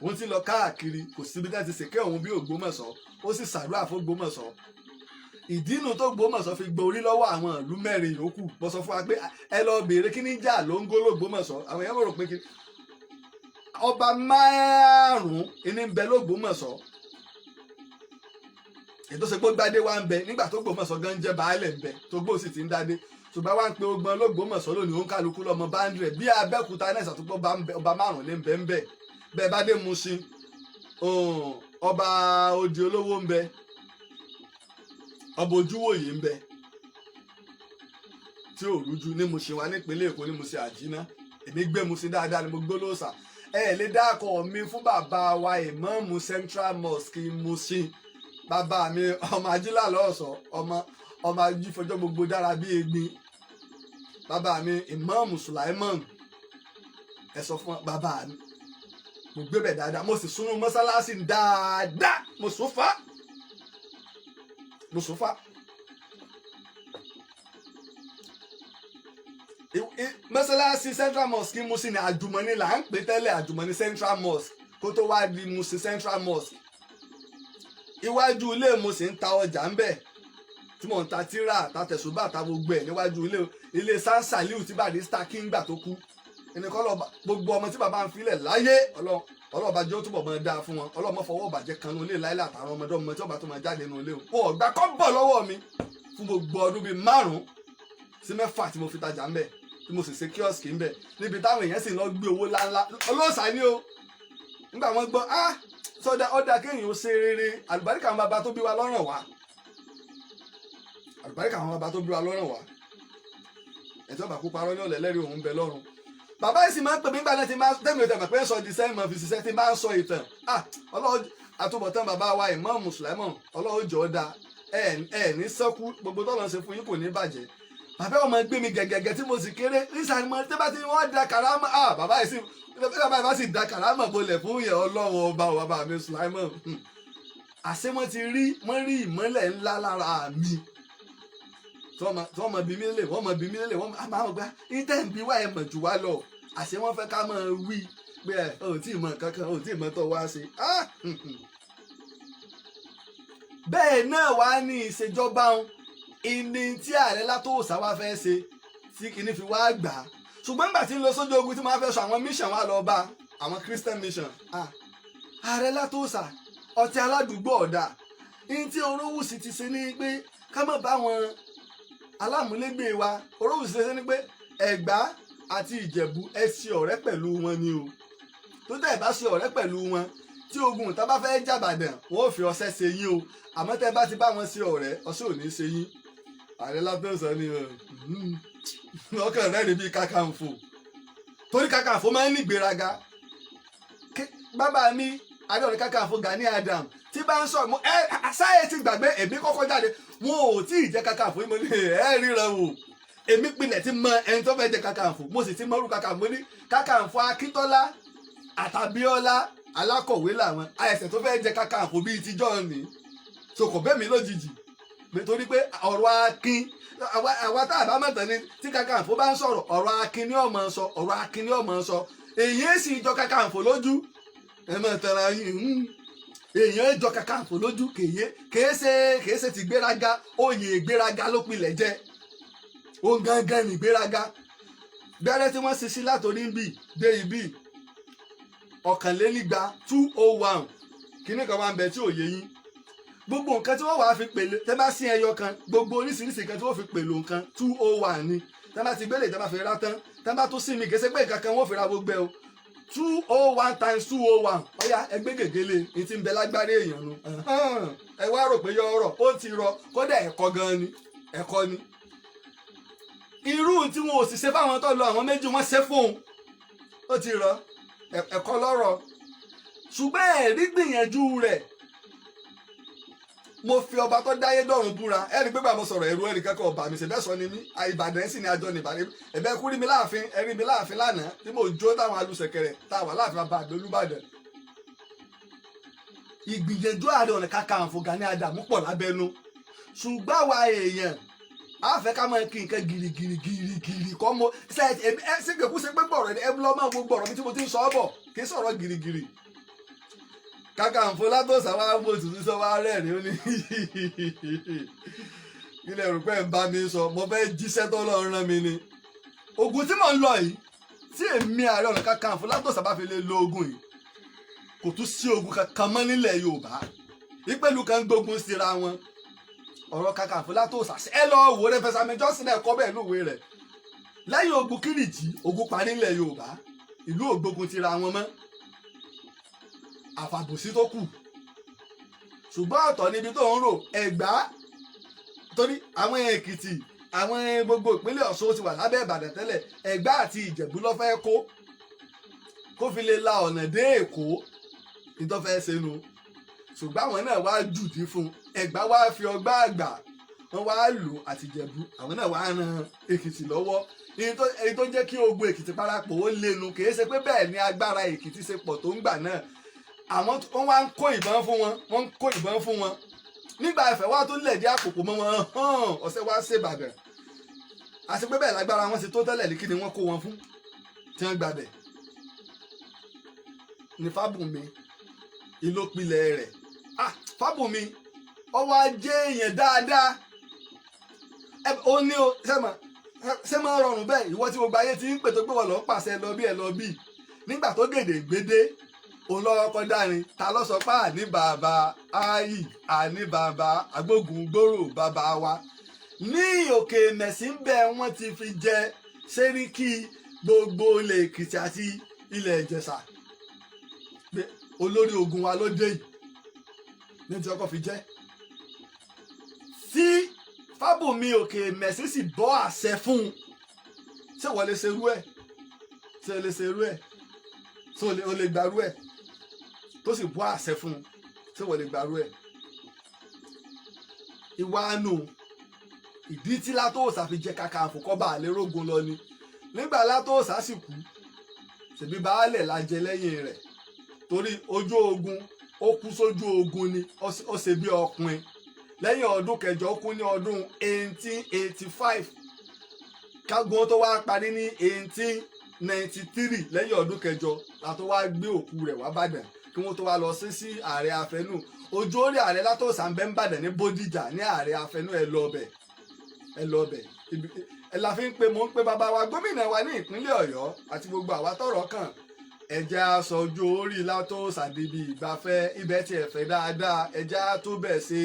Òun ti lọ káàkiri, kò síbi tẹ́ ti ṣèké òun bí Ògbómọ̀ṣọ́. Ó sì ṣàdúrà fún Ògbómọ̀ṣọ́. Ìdínú tó Ògbómọ̀ṣọ́ fi gborí lọ́wọ́ àwọn ìlú mẹ́rin yòókù. Bọ́ sọ fún wa pé ẹ lọ béèrè kí ní jà ló ń gó lÓgbómọ̀ṣọ́. Àwọn èèyàn rò pé kí ọba márùn-ún ní ń bẹ lÓgbómọ̀ṣọ́. Ètò ṣe pé gbadé wa ń bẹ nígbà tó Gbómọ̀ṣọ́ gan jẹ́ baálẹ̀ ń bẹ, tó gbó sì ti ń dádé. Ṣùgbọ́n wá ń pe ogbon lÓgbómọ̀ṣọ́ lónìí, òun kálukú lọ́mọ báńdì rẹ̀. Bí Abẹ́òkúta náà ṣàtúpọ̀, ọba márùn-ún ní ń bẹ ń bẹ. Bẹ́ẹ̀ bá dé Mushin, ọba odi olówó ń bẹ, ọba ojúwòye ń bẹ tí ò rújú ní Mushin wa nípínlẹ̀ Èkó, ní Mushin àjínà. Èmi gbé Mushin dáadáa ni mo gbé lóòsà. Ẹ lè dákọ̀ mi fún bàbá wa, ìmáàmù Central Mosque Mushin, bàbá mi, ọmọ ajílà lọ́sọ̀, ọmọ ọmọ ajífọjọ́ gbogbo dára bí egbin, bàbá mi ìmáàmù Sulaiman. Ẹ sọ fún bàbá mi, mo gbé bẹ̀ dáadáa, mo sì súnú mọ́sálásí dáadáa, mo sùn fà, mo sùn fà. Mọ́sálásí Central Mosque Mushin ní àjùmọ̀ní là ń pè tẹ́lẹ̀, àjùmọ̀ní Central Mosque, kó tó wá di Mushin Central Mosque. Iwájú ilé mo sì ń ta ọjà ń bẹ̀, tí mò ń ta tíra, ta tẹ̀sùbà, ta gbogbo ẹ̀ níwájú ilé, ilé Sansaliu tí Barrister kí ń gbà tó kú. Ẹni kọ́ lọ́ba gbogbo ọmọ tí bàbá ń filẹ̀ láyé, ọlọ́ọ̀bá jẹ́ ó túbọ̀ máa dáa fún wọn. Ọlọ́mọ fọwọ́ bàjẹ́ kan ní ilé láìlà àtàwọn ọmọdé ọmọ tí ọba tó máa jáde nínú ilé o. Wọn ò gbà kọ́ bọ̀ lọ́wọ́ mi fún gbogbo ọdún bíi 5 sí 6 tí mo fi tajà ń bẹ̀, tí mo sì ṣe kíọ̀sì ń bẹ̀, níbi táwọn èèyàn sì lọ gbé owó ńláńlá. Ọlọ́sà ni o. Nígbà wọn gbọ́, ah, sọdá ọdà kéèyàn ó ṣe rere. Àlùbáríkà àwọn bàbá tó bí wa lọ́rùn wá, àlùbáríkà àwọn bàbá tó bí wa lọ́rùn wá. Ẹ̀tọ́ bá kú parọ́ ní ọ̀lẹ́lẹ́rìí òun bẹ lọ́rùn. Bàbá yìí sì máa ń pè mí nígbà náà tí máa tẹ́mi ò tẹ̀ mọ̀ pé ń sọ di sẹ́yìn mọ̀ fi ṣiṣẹ́ tí máa ń sọ ìtàn. Ah, ọlọ́run àtúbọ̀tán bàbá wa Ìmáàmù Sùláìmọ̀, ọlọ́run jọ̀ọ́ da ẹ ẹ ní sẹ́kú. Gbogbo tọ́lọ́ ń ṣe fún yín kò ní bàjẹ́. Bàbá ọmọ gbé mi gẹ̀gẹ̀gẹ̀ tí mo sì kéré nísàlẹ̀ mọ́ tí bá ti wọ́n da kàrámà. Ah, bàbá yìí sì, bàbá yìí bá sì da kàrámà bolẹ̀ fún yẹn. Ọlọ́run ọba bàbá mi Sùláìmọ̀, àṣé wọ́n ti rí, wọ́n rí ìmọ́lẹ̀ ńlá lára mi tí wọ́n mọ bí mi lè, wọ́n mọ bí mi lè, wọ́n máa ń gbá ìtẹ̀ ń bí wá ẹ̀ mọ̀ jù wá lọ. Àṣé wọ́n fẹ́ ká máa wí pé ẹ ò tí ì mọ kankan, ò tí ì mọ tó wá ṣe. Bẹ́ẹ̀ náà wá ní ìṣèjọba ìní tí ààrẹ Látòsà wá fẹ́ ṣe tí kìíní fi wá gbà á. Ṣùgbọ́n nígbà tí ń lọ sójú ogun tí wọ́n fẹ́ sọ àwọn mission wá lọ bá àwọn Christian mission, ààrẹ Látòsà ọtí aládùúgbò ọ̀dà ní tí Orówùsì ti ṣe ní pé ká má bá wọn alámúlégbé wa. Orówùsì ṣe ní pé Ẹ̀gbá àti Ìjẹ̀bú, ẹ ṣe ọ̀rẹ́ pẹ̀lú wọn ni o. Tó tẹ̀ bá ṣe ọ̀rẹ́ pẹ̀lú wọn, tí ogun ìta bá fẹ́ jàbàdàn, wọn ò fi ọṣẹ ṣe yín o. Àmọ́ tẹ́ bá ti bá wọn ṣe ọ̀rẹ́, ọṣẹ ò ní ṣe yín. Ààrẹ Látòsà ni ọkàn rẹ̀ ní bíi Kakanfò, torí Kakanfò máa ń ní ìgbéraga. Bàbá mi Ààrẹ Ọ̀nà Kakanfò Gani Adam tí bá ń sọ ẹ sáyẹ ti gbàgbé èmi kọ́kọ́ jáde, wọn ò tí ì jẹ́ Kakanfò yìí. Mo ní ẹ ríran wò. Èmi pilẹ̀ ti mọ ẹni tó fẹ́ jẹ Kakanfò, mo sì ti mọ orú Kakanfò ní Kakanfò Akíntọ́lá àtàbíọ́lá, alákọ̀wé làwọn àìsàn tó fẹ́ jẹ Kakanfò bíi tíjọ́ ni. So kò bẹ́ẹ̀ mi lójijì, nítorí pé ọ̀rọ̀ akin, àwa tá a bá mọ̀tàn ni, tí Kakanfò bá ń sọ̀rọ̀, ọ̀rọ̀ akin ní ọmọ sọ, ọ̀rọ̀ akin ní ọmọ sọ. Èyí sì jọ Kakanfò lójú, ẹ mọ̀ tẹ̀ra yín. Èèyàn jọ Kakanfò lójú, kèye kèé ṣe ti gbéraga. Oyè gbéraga ló pilẹ̀ jẹ́, òun gangan ní gbéraga. Gbẹ́rẹ́ tí wọ́n ṣe sí látòrí ń bì dé ibí 101, 201. Kíní kan máa ń bẹ tí ò yé yín. Gbogbo nǹkan tí wọ́n wàá fi pèlè, tẹ́ bá sí ẹyọ kan, gbogbo oríṣiríṣi nǹkan tí wọ́n fi pèlò nǹkan, 201 ni. Tẹ́ bá ti gbélé, tẹ́ bá fi rá tán, tẹ́ bá tún sí mi, kìí ṣe pé nǹkan kan wọ́n fi ra gbogbo ẹ o. 201 times 201, ọ̀yá, ẹgbẹ́ gègéle ní ti ń bẹ lágbárí èèyàn nu. Ẹ wá rò pé yọ ọ̀rọ̀ ó ti rọ, kódà ẹ̀kọ́ gan ni, ẹ̀kọ́ ni. Irú tí wọn ò sì ṣe fáwọn tó lọ, àwọn méjì wọn ṣe fóun, ó ti rọ ẹ̀kọ́ lọ́rọ̀. Ṣùgbọ́n ẹ̀rí gbìyànjú rẹ̀, mo fi ọba tó dáyé dọ̀run búra. Ẹ̀rí pé bá mo sọ̀rọ̀, ẹ̀rú ẹ̀rí kẹ́kọ̀ọ́ ọba mi ṣe bẹ́ẹ̀ sọ ni mí. Ìbàdàn sì ni àjọ ní Ìbàdàn. Ẹ̀bẹ̀ kú rí mi láàfin, ẹ̀rí mi láàfin lánàá tí mo jó táwọn alùsẹ̀kẹ̀rẹ̀ táwọn láàfin bàbá àgbẹ̀ Olúbàdàn. Ìgbìyànjú Ààrẹ Ọ̀nà Kakanfò Gani Adams pọ̀ lábẹ́nú, ṣùgbọ́n àwa èèyàn a fẹ́ ká máa kí nǹkan girigiri girigiri kọ́ mo ṣe ẹ ṣe kò ṣe pé gbọ̀rọ̀ ẹ lọ́ máa wo gbọ̀rọ̀ mi tí mo ti ń sọ ọ́ bọ̀, kì í sọ̀rọ̀ girigiri. Kakanfò Látòsà wa mo tuntun sọ wá rẹ́rìn, ó ní ilẹ̀ rò pé ń bá mi sọ, mo fẹ́ jíṣẹ́ tó lọ rán mi ni. Ogun tí mò ń lọ yìí, tí èmi Ààrẹ Ọ̀nà Kakanfò Látòsà bá fi lè lo ogun yìí, kò tún sí ogun kankan mọ́ nílẹ̀ Yorùbá. Ìpẹ́lú kan gbógun síra wọn. Ọ̀rọ̀ Kakanfò Látòsà, ẹ lọ wò rẹ fẹsàmì jọ́sìn náà kọ́ bẹ́ẹ̀ lówe rẹ̀. Lẹ́yìn ogun Kírìjì, ogun parí nílẹ̀ Yorùbá, ìlú ògbógun tira wọn mọ́, àfàbòsí tó kù. Ṣùgbọ́n ọ̀tọ̀ níbi tó ń rò Ẹ̀gbá, torí àwọn Èkìtì, àwọn gbogbo ìpínlẹ̀ Ọ̀ṣun ti wà lábẹ́ Ìbàdàn tẹ́lẹ̀. Ẹ̀gbá àti Ìjẹ̀bú ló fẹ́ kó fi lè la ọ̀nà dé Èkó nítọ́fẹ́ sẹ́nu. Ṣùgbọ́n àwọn náà wá jùdí fún Ẹ̀gbá, wá fi ọgbà àgbà wọ́n wá lò àti Ìjẹ̀bú, àwọn náà wá ran Èkìtì lọ́wọ́. Èyí tó jẹ́ kí ogun Èkìtì parapọ̀ ó lenu, kì í ṣe pé bẹ́ẹ̀ ni agbára Èkìtì ṣe pọ̀ tó ń gbà náà. Àwọn wọ́n wá ń kó ìbọn fún wọn, wọ́n ń kó ìbọn fún wọn nígbà ẹ̀fẹ̀ wá tó lẹ̀dí àpòpọ̀ mọ́ wọn hàn ọ̀sẹ̀ wá ṣèbàdàn. Àti pé bẹ́ẹ̀ lágbára wọn ṣe tó tẹ́lẹ̀ ní, kí ni wọ́n kó wọn fún tí wọ́n gbàbẹ̀ ní Fábùnmi ìlópilẹ̀ rẹ̀. Ah, Fábùnmi ọwọ́ ajé èèyàn dáadáa. Ó ní o sẹ́mọ̀ sẹ́mọ̀ rọrùn bẹ́ẹ̀. Ìwọ tí gbogbo ayé ti ń pè tó gbé wọn lọ ń pàṣẹ lọ bí ẹ lọ bí nígbà tó gèdè gbédé, òun lọ́wọ́ kọ́ dárin. Ta ló sọ pé àní bàbá ayi, àní bàbá agbógun gbòòrò bàbá wa ní òkè mẹ̀sí ń bẹ, wọ́n ti fi jẹ sẹ́ríkì gbogbo ilẹ̀ Èkìtì àti ilẹ̀ Ìjẹ̀ṣà, pé olórí ogun wa ló dé yìí ní tí ọkọ̀ fi jẹ́. Tí Fábùnmi òkè mẹ̀sí sì bọ́ àṣẹ fún un, ṣé wọ́n lè ṣerú ẹ̀? Ṣé o lè ṣerú ẹ̀? Ṣé o lè gbàrú ẹ̀ tó sì bọ́ àṣẹ fún un? Ṣé wọ́n lè gbàrú ẹ̀? Ìwà nù ìdí tí Látòsà fi jẹ Kakanfò kọ́ bá àlè rógun lọ ni. Nígbà Látòsà sì kú, ṣèbí baálẹ̀ la jẹ lẹ́yìn rẹ̀, torí ojú ogun ó kú, sójú ogun ni ó ṣe bí ọkùnrin. Lẹ́yìn ọdún 8, ó kú ní ọdún 1885. Kágun tó wá parí ní 1893, lẹ́yìn ọdún 8 la tó wá gbé òkú rẹ̀ wá Bàdàn, kí wọ́n tó wá lọ sí ààrẹ afẹnú. Ojú orí ààrẹ Látòsà ń bẹ ń Bàdàn ní Bódìjà ní ààrẹ afẹnú. Ẹ lọ bẹ̀, ẹ lọ bẹ̀. Ẹ la fi ń pe, mò ń pe bàbá wa gómìnà wa ní ìpínlẹ̀ Ọ̀yọ́ àti gbogbo àwa tọ́rọ̀ kàn, ẹ jẹ́ á sọ ojú orí Látòsà débi ìgbafẹ́. Ibẹ̀ tí ẹ fẹ́ dáadáa, ẹ jẹ́ á tó bẹ̀ ṣe,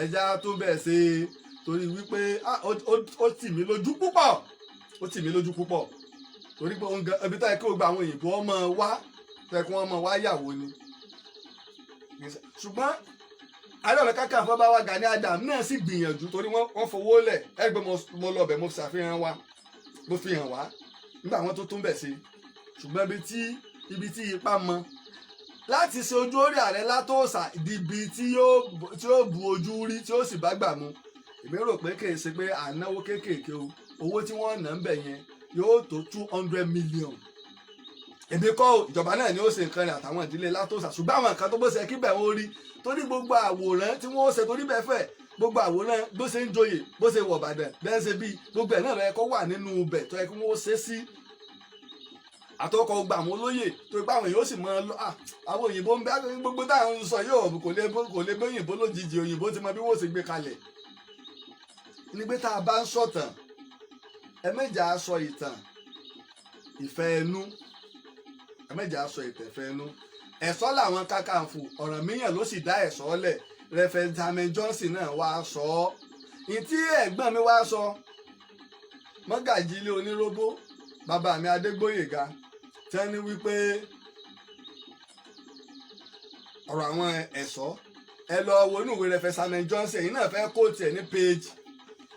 ẹ jẹ́ á tó bẹ̀ ṣe, torí wípé ó tì mí lójú púpọ̀, ó tì mí lójú púpọ̀, torí pé ibi tó yẹ kí o gba àwọn òyìnbó ọmọ wa tó yẹ kí wọ́n mọ wá yàwó ni. Ṣùgbọ́n Ààrẹ Ọ̀nà Kakanfò bá wa Gani Adams náà sì gbìyànjú, torí wọ́n fowó lẹ̀. Ẹgbẹ́ mo lọ bẹ̀, mo ṣàfihàn wa, mo fi hàn wá nígbà wọn tó tún bẹ̀ sí. Ṣùgbọ́n ibi tí ipa mọ láti ṣe ojú orí ààrẹ Látòsà dibi tí yóò bu ojú rí, tí ó sì bá gbà mu, èmi rò pé kì í ṣe pé à ń náwó kéékèèké o. Owó tí wọ́n ná ń bẹ̀ yẹn yóò tó 200 million. Èmi kọ́ o, ìjọba náà ni ó ṣe nǹkan rẹ̀ àtàwọn ìdílé Látòsà. Ṣùgbọ́n àwọn nǹkan tó bó ṣe kí bẹ̀ wọ́n rí, torí gbogbo àwòrán tí wọ́n ṣe, torí bẹ́ẹ̀ fẹ̀, gbogbo àwòrán bó ṣe ń joyè, bó ṣe wọ̀ Ìbàdàn, bẹ́ẹ̀ ṣe bí gbogbo ẹ̀ náà ló yẹ kó wà nínú ibẹ̀ tó yẹ kí wọ́n ṣe sí àtọkọ gbogbo àwọn olóyè tó ipá àwọn èèyàn ó sì mọ lọ. Àwọn òyìnbó ń bẹ, gbogbo táwọn ń sọ yóò kò lè gbé òyìnbó lójijì. Òyìnbó ti mọ bí wọ́n ṣe gbé kalẹ̀ ní pé tá a bá ń sọ̀tàn, ẹ méjà á sọ ìtàn ìfẹ́ ẹnu, ẹ méjà á sọ ìtàn ìfẹ́ ẹnu. Ẹ̀sọ́ làwọn Kakanfò, Ọ̀rànmíyàn ló sì dá ẹ̀sọ́ lẹ̀. Reverend Samuel Johnson náà wá sọ ọ́. Ìtí ẹ̀gbọ́n mi wá sọ, mọ́gàjí ilé Oníróbó, bàbá mi Adégbóyèga, tí wọ́n ní wípé ọ̀rọ̀ àwọn ẹ̀ṣọ́, ẹ lọ wo inú ìwé Reverend Samuel Johnson, èyí náà fẹ́ kó tiẹ̀ ní page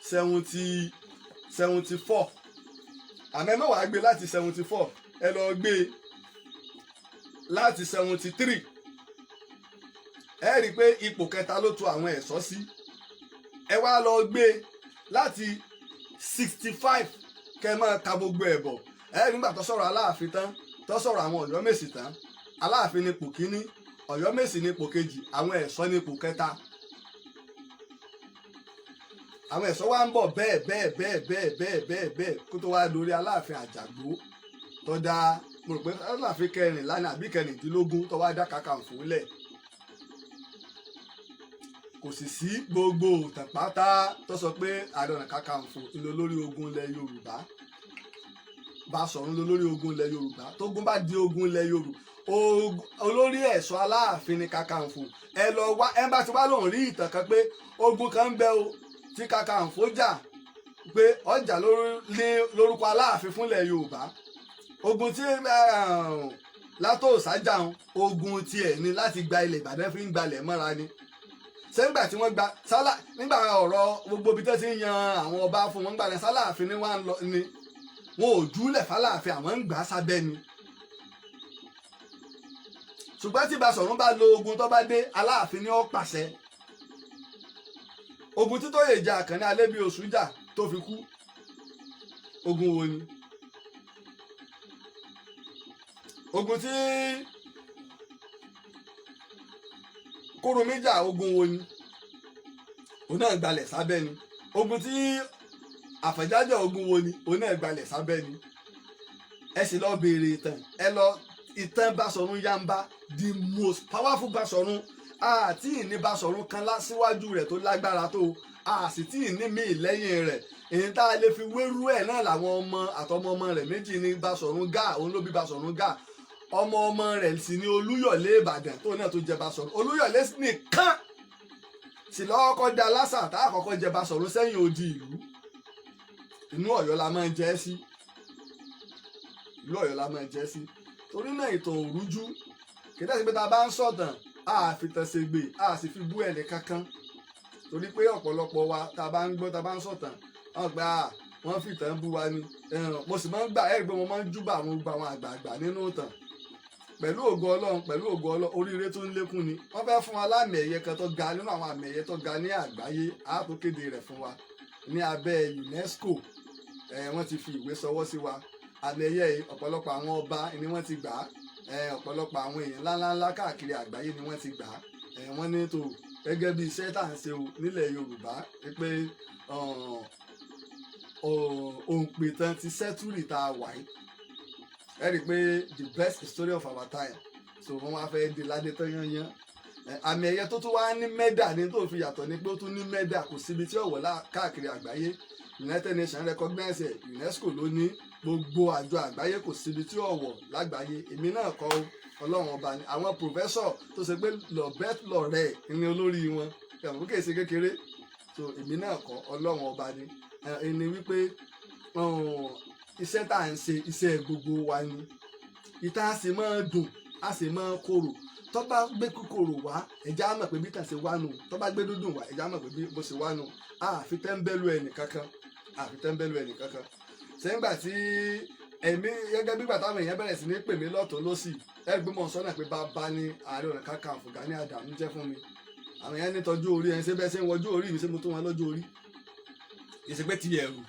74. Àmọ́ ẹ má wàá gbé láti 74, ẹ lọ gbé láti 73. Ẹ rí i pé ipò kẹta ló tò àwọn ẹ̀ṣọ́ sí. Ẹ wá lọ gbé láti 65, kẹ máa ka gbogbo ẹ̀ bọ̀. Ẹ rí nígbà tó sọ̀rọ̀ Aláàfin tán, tó sọ̀rọ̀ àwọn Ọ̀yọ́mèsì tán, Aláàfin ní ipò kíní, Ọ̀yọ́mèsì ní ipò kejì, àwọn ẹ̀ṣọ́ ní ipò kẹta. Àwọn ẹ̀ṣọ́ wa ń bọ̀ bẹ́ẹ̀ bẹ́ẹ̀ bẹ́ẹ̀ bẹ́ẹ̀ bẹ́ẹ̀ bẹ́ẹ̀ bẹ́ẹ̀ kó tó wá lórí Aláàfin Àjàgbó tó dá, mo rò pé Aláàfin kẹrìnlá ní àbí kẹrìndínlógún, tó wá dá Kakanfò lẹ̀. Kò sì sí gbogbo òtàn pátá tó sọ pé Ààrẹ Ọ̀nà Kakanfò ń lọ lórí ogun ilẹ̀ Yorùbá. Basọ̀run lọ lórí ogun ilẹ̀ Yorùbá. Tógun bá di ogun ilẹ̀ Yorùbá, olórí ẹ̀ṣọ́ Aláàfin ní Kakanfò. Ẹ lọ wá, ẹ bá ti wá lòun rí ìtàn kan pé ogun kan ń bẹ o tí Kakanfò jà, pé ọjà ní lórúkọ Aláàfin fúnlẹ̀ Yorùbá. Ogun tí Látòsá jà, ogun tiẹ̀ ni láti gba ilẹ̀ Ìbàdàn, fi ń gbalẹ̀ mọ́ra ni. Sẹ́ńgbà tí wọ́n gba sálà nígbà ọ̀rọ̀ gbogbo ibi tó ti ń yan àwọn ọba fún wọn gbà ní sálàáfin ni wọ́n lọ ni wọn ò júlẹ̀ fáláàfin, àwọn ń gbà á sábẹ́ ni. Ṣùgbọ́n tí Basọ̀rún bá lo ogun, tó bá dé, Aláàfin ni ó pàṣẹ. Ogun tí Tóyè jà, Àkànní Alébíoṣù jà tó fi kú, ogun wo ni? Ogun tí Kúrúnmí jà, ogun wo ni? Òun náà gbalẹ̀ sábẹ́ ni. Ogun tí Àfọ̀njá jà, ogun wo ni? Òun náà gbalẹ̀ sábẹ́ ni. Ẹ sì lọ béèrè ìtàn, ẹ lọ ìtàn Basọ̀run Yamba, the most powerful Basọ̀run. Àti ìní Basọ̀run kan síwájú rẹ̀ tó lágbára tó, a sì tí ì ní míì lẹ́yìn rẹ̀. Èyí tá a lè fi wérú ẹ̀ náà làwọn ọmọ àtọmọ ọmọ rẹ̀ méjì ní Basọ̀run Gáà. Òun ló bí Basọ̀run Gáà. Ọmọ ọmọ rẹ̀ sì ní Olúyọ̀lé Ìbàdàn, tó náà tó jẹ Basọ̀run. Olúyọ̀lé nìkan sì lọ́kọ́ kọ́ da lásà tá a kọ́kọ́ jẹ Basọ̀run sẹ́yìn odi ìlú. Inú Ọ̀yọ́ la máa ń jẹ́ sí, ìlú Ọ̀yọ́ la máa ń jẹ́ sí. Torí náà, ìtàn òrújú kìí ṣe pé tá a bá ń sọ̀tàn, a fi tàn ṣègbè, a sì fi bú ẹnì kankan, torí pé ọ̀pọ̀lọpọ̀ wa, tá a bá ń gbọ́, tá a bá ń sọ̀tàn, wọ́n gbà á, wọ́n fi ìtàn bú wa ni. Mo sì máa ń gbà ẹ̀rí pé mo máa ń júbà àwọn gbogbo àwọn àgbààgbà nínú ìtàn. Pẹ̀lú ògo Ọlọ́run, pẹ̀lú ògo Ọlọ́run, oríire tó ń lékún ni. Wọ́n fẹ́ fún wa lámì ẹ̀yẹ kan tó ga nínú àwọn àmì ẹ̀yẹ tó ga ní àgbáyé, á tó kéde rẹ̀ fún wa ní abẹ́ UNESCO. Wọ́n ti fi ìwé sọwọ́ sí wa. Àmì ẹ̀yẹ yìí, ọ̀pọ̀lọpọ̀ àwọn ọba ni wọ́n ti gbà á, ọ̀pọ̀lọpọ̀ àwọn èèyàn ńláńláńlá káàkiri àgbáyé ni wọ́n ti gbà á. Wọ́n ní tó gẹ́gẹ́ bí iṣẹ́ tá à ń ṣe o nílẹ̀ Yorùbá, pé òǹpìtàn ti century tá a wà yìí, ẹ rí i pé the best story of our time. So wọ́n wá fẹ́ di ládé tán yányán. Àmì ẹ̀yẹ tó tún wá ní medal ní tó fi yàtọ̀ ni pé ó tún ní medal. Kò síbi tí ó wọ̀ káàkiri àgbáyé. United Nations recognize ẹ̀, UNESCO ló ní, gbogbo àjọ àgbáyé, kò síbi tí ó wọ̀ lágbàáyé. Èmi náà kọ́, Ọlọ́run ọba ni. Àwọn professor tó ṣe pé Nobel laureate ní olórí wọn, ẹ̀wọ̀n kì í ṣe kékeré. So èmi náà kọ́, Ọlọ́run ọba ni. Ẹni wípé iṣẹ́ tá à ń ṣe, iṣẹ́ gbogbo wa ni. Ìta a sì máa dùn, a sì máa korò. Tó bá gbé kúkòrò wá, ẹ̀já mọ̀ pé bí tàn ṣe wá nù. Tó bá gbé dúdùn wá, ẹ̀já mọ̀ pé bí bó ṣe wá nù. A fi tẹ́ńbẹ́lú ẹnì kankan, a fi tẹ́ńbẹ́lú ẹnì kankan. Sẹ́ńgbà tí èmi gẹ́gẹ́ bí gbàtàwọn èèyàn bẹ̀rẹ̀ sí ní pè mí lọ́tún lọ́sì, ẹ gbé mọ̀ sọ́nà pé bàbá ní Ààrẹ Ọ̀nà Kakanfò Gani Adams jẹ́ fún mi. Àwọn èèyàn ní tọ́jú orí ẹni ṣé bẹ́ẹ̀ ṣe ń wọjú orí mi, ṣé mo tó wọn lọ́jọ́ orí? Kì í ṣe pé ti ẹ̀rù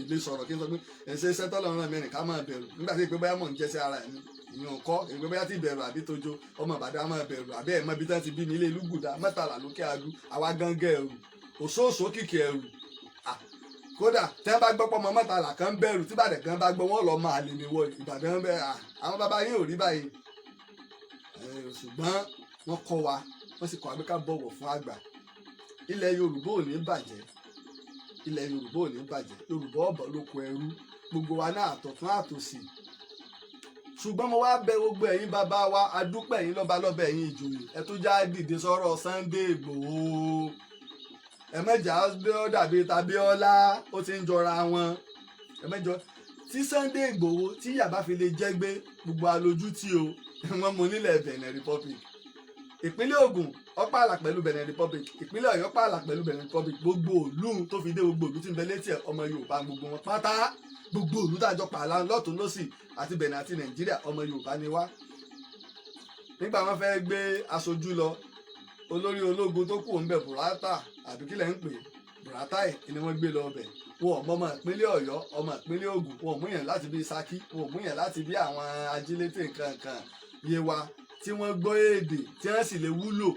lè sọ̀rọ̀ kí n sọ pé ẹ̀ṣẹ̀ iṣẹ́ tọ́lọ́run rán mi nìkan máa bẹ̀rù nígbà tí ìpé bóyá mò ń jẹ́sẹ̀ ara mi, ìyẹn kọ́ ìpé bóyá tí ìbẹ̀rù àbí tójó ọmọ Ìbàdàn á máa bẹ̀rù àbí ẹ̀mọ́ ibi tán ti bí mi ilé Lúgùdà mẹ́tàlá lókè adu àwa gángan ẹ̀rù òṣooṣo kìkì ẹ̀rù. Kódà tẹ́ bá gbọ́ pọ́ ọmọ mẹ́tàlá kan bẹ̀rù tí Ìbàdàn kan bá gbọ́ wọ́n lọ máa lè ní wọ Ìbàdàn bẹ́ẹ̀. Àwọn bàbá yín ò rí báyìí, ṣùgbọ́n wọ́n kọ́ wa, wọ́n sì kọ́ wa pé ká bọ̀wọ̀ fún àgbà. Ilẹ̀ Yorùbá ò ní bàjẹ́, ilẹ̀ Yorùbá ò ní bàjẹ́, Yorùbá ọ̀bọ̀ ló kó ẹrú gbogbo wa náà, àtọ̀tún àtòsì. Ṣùgbọ́n mo wá bẹ̀ gbogbo ẹ̀yin bàbá wa, adúpẹ́ ẹ̀yin lọ́ba lọ́ba, ẹ̀yin ìjòyè, ẹ tó já dìde sọ̀rọ̀ Sunday Igboho. Ẹ mẹ́jà ó dàbí tAbíọ́lá, ó ti ń jọra wọn. Ẹ mẹ́jọ tí Sunday Igboho tí yàbá fi lè jẹ́ gbé gbogbo alójú tí o wọ́n mú nílẹ̀ Benin Republic. Ìpínlẹ̀ Ògùn ó pààlà pẹ̀lú Benin Republic, ìpínlẹ̀ Ọ̀yọ́ pààlà pẹ̀lú Benin Republic. Gbogbo òlú tó fi dé gbogbo òlú tí ń bẹ létí ẹ̀, ọmọ Yorùbá gbogbo wọn pátá. Gbogbo òlú tá a jọ pààlà lọ́tún lọ́sì àti Benin àti Nàìjíríà, ọmọ Yorùbá ni wá. Nígbà wọn fẹ́ gbé aṣojú lọ, olórí ológun tó kù ń bẹ, Burata àbí kílẹ̀ ń pè, Burata ẹ̀ ni wọ́n gbé lọ bẹ̀. Wọn ò mọ ọmọ ìpínlẹ̀ Ọ̀yọ́, ọmọ ìpínlẹ̀ Ògùn, wọn ò mú yàn láti bí Ṣakí, wọn ò mú yàn láti bí àwọn ajílété nǹkan kan yé wa tí wọ́n gbọ́ èdè tí wọ́n sì lè wúlò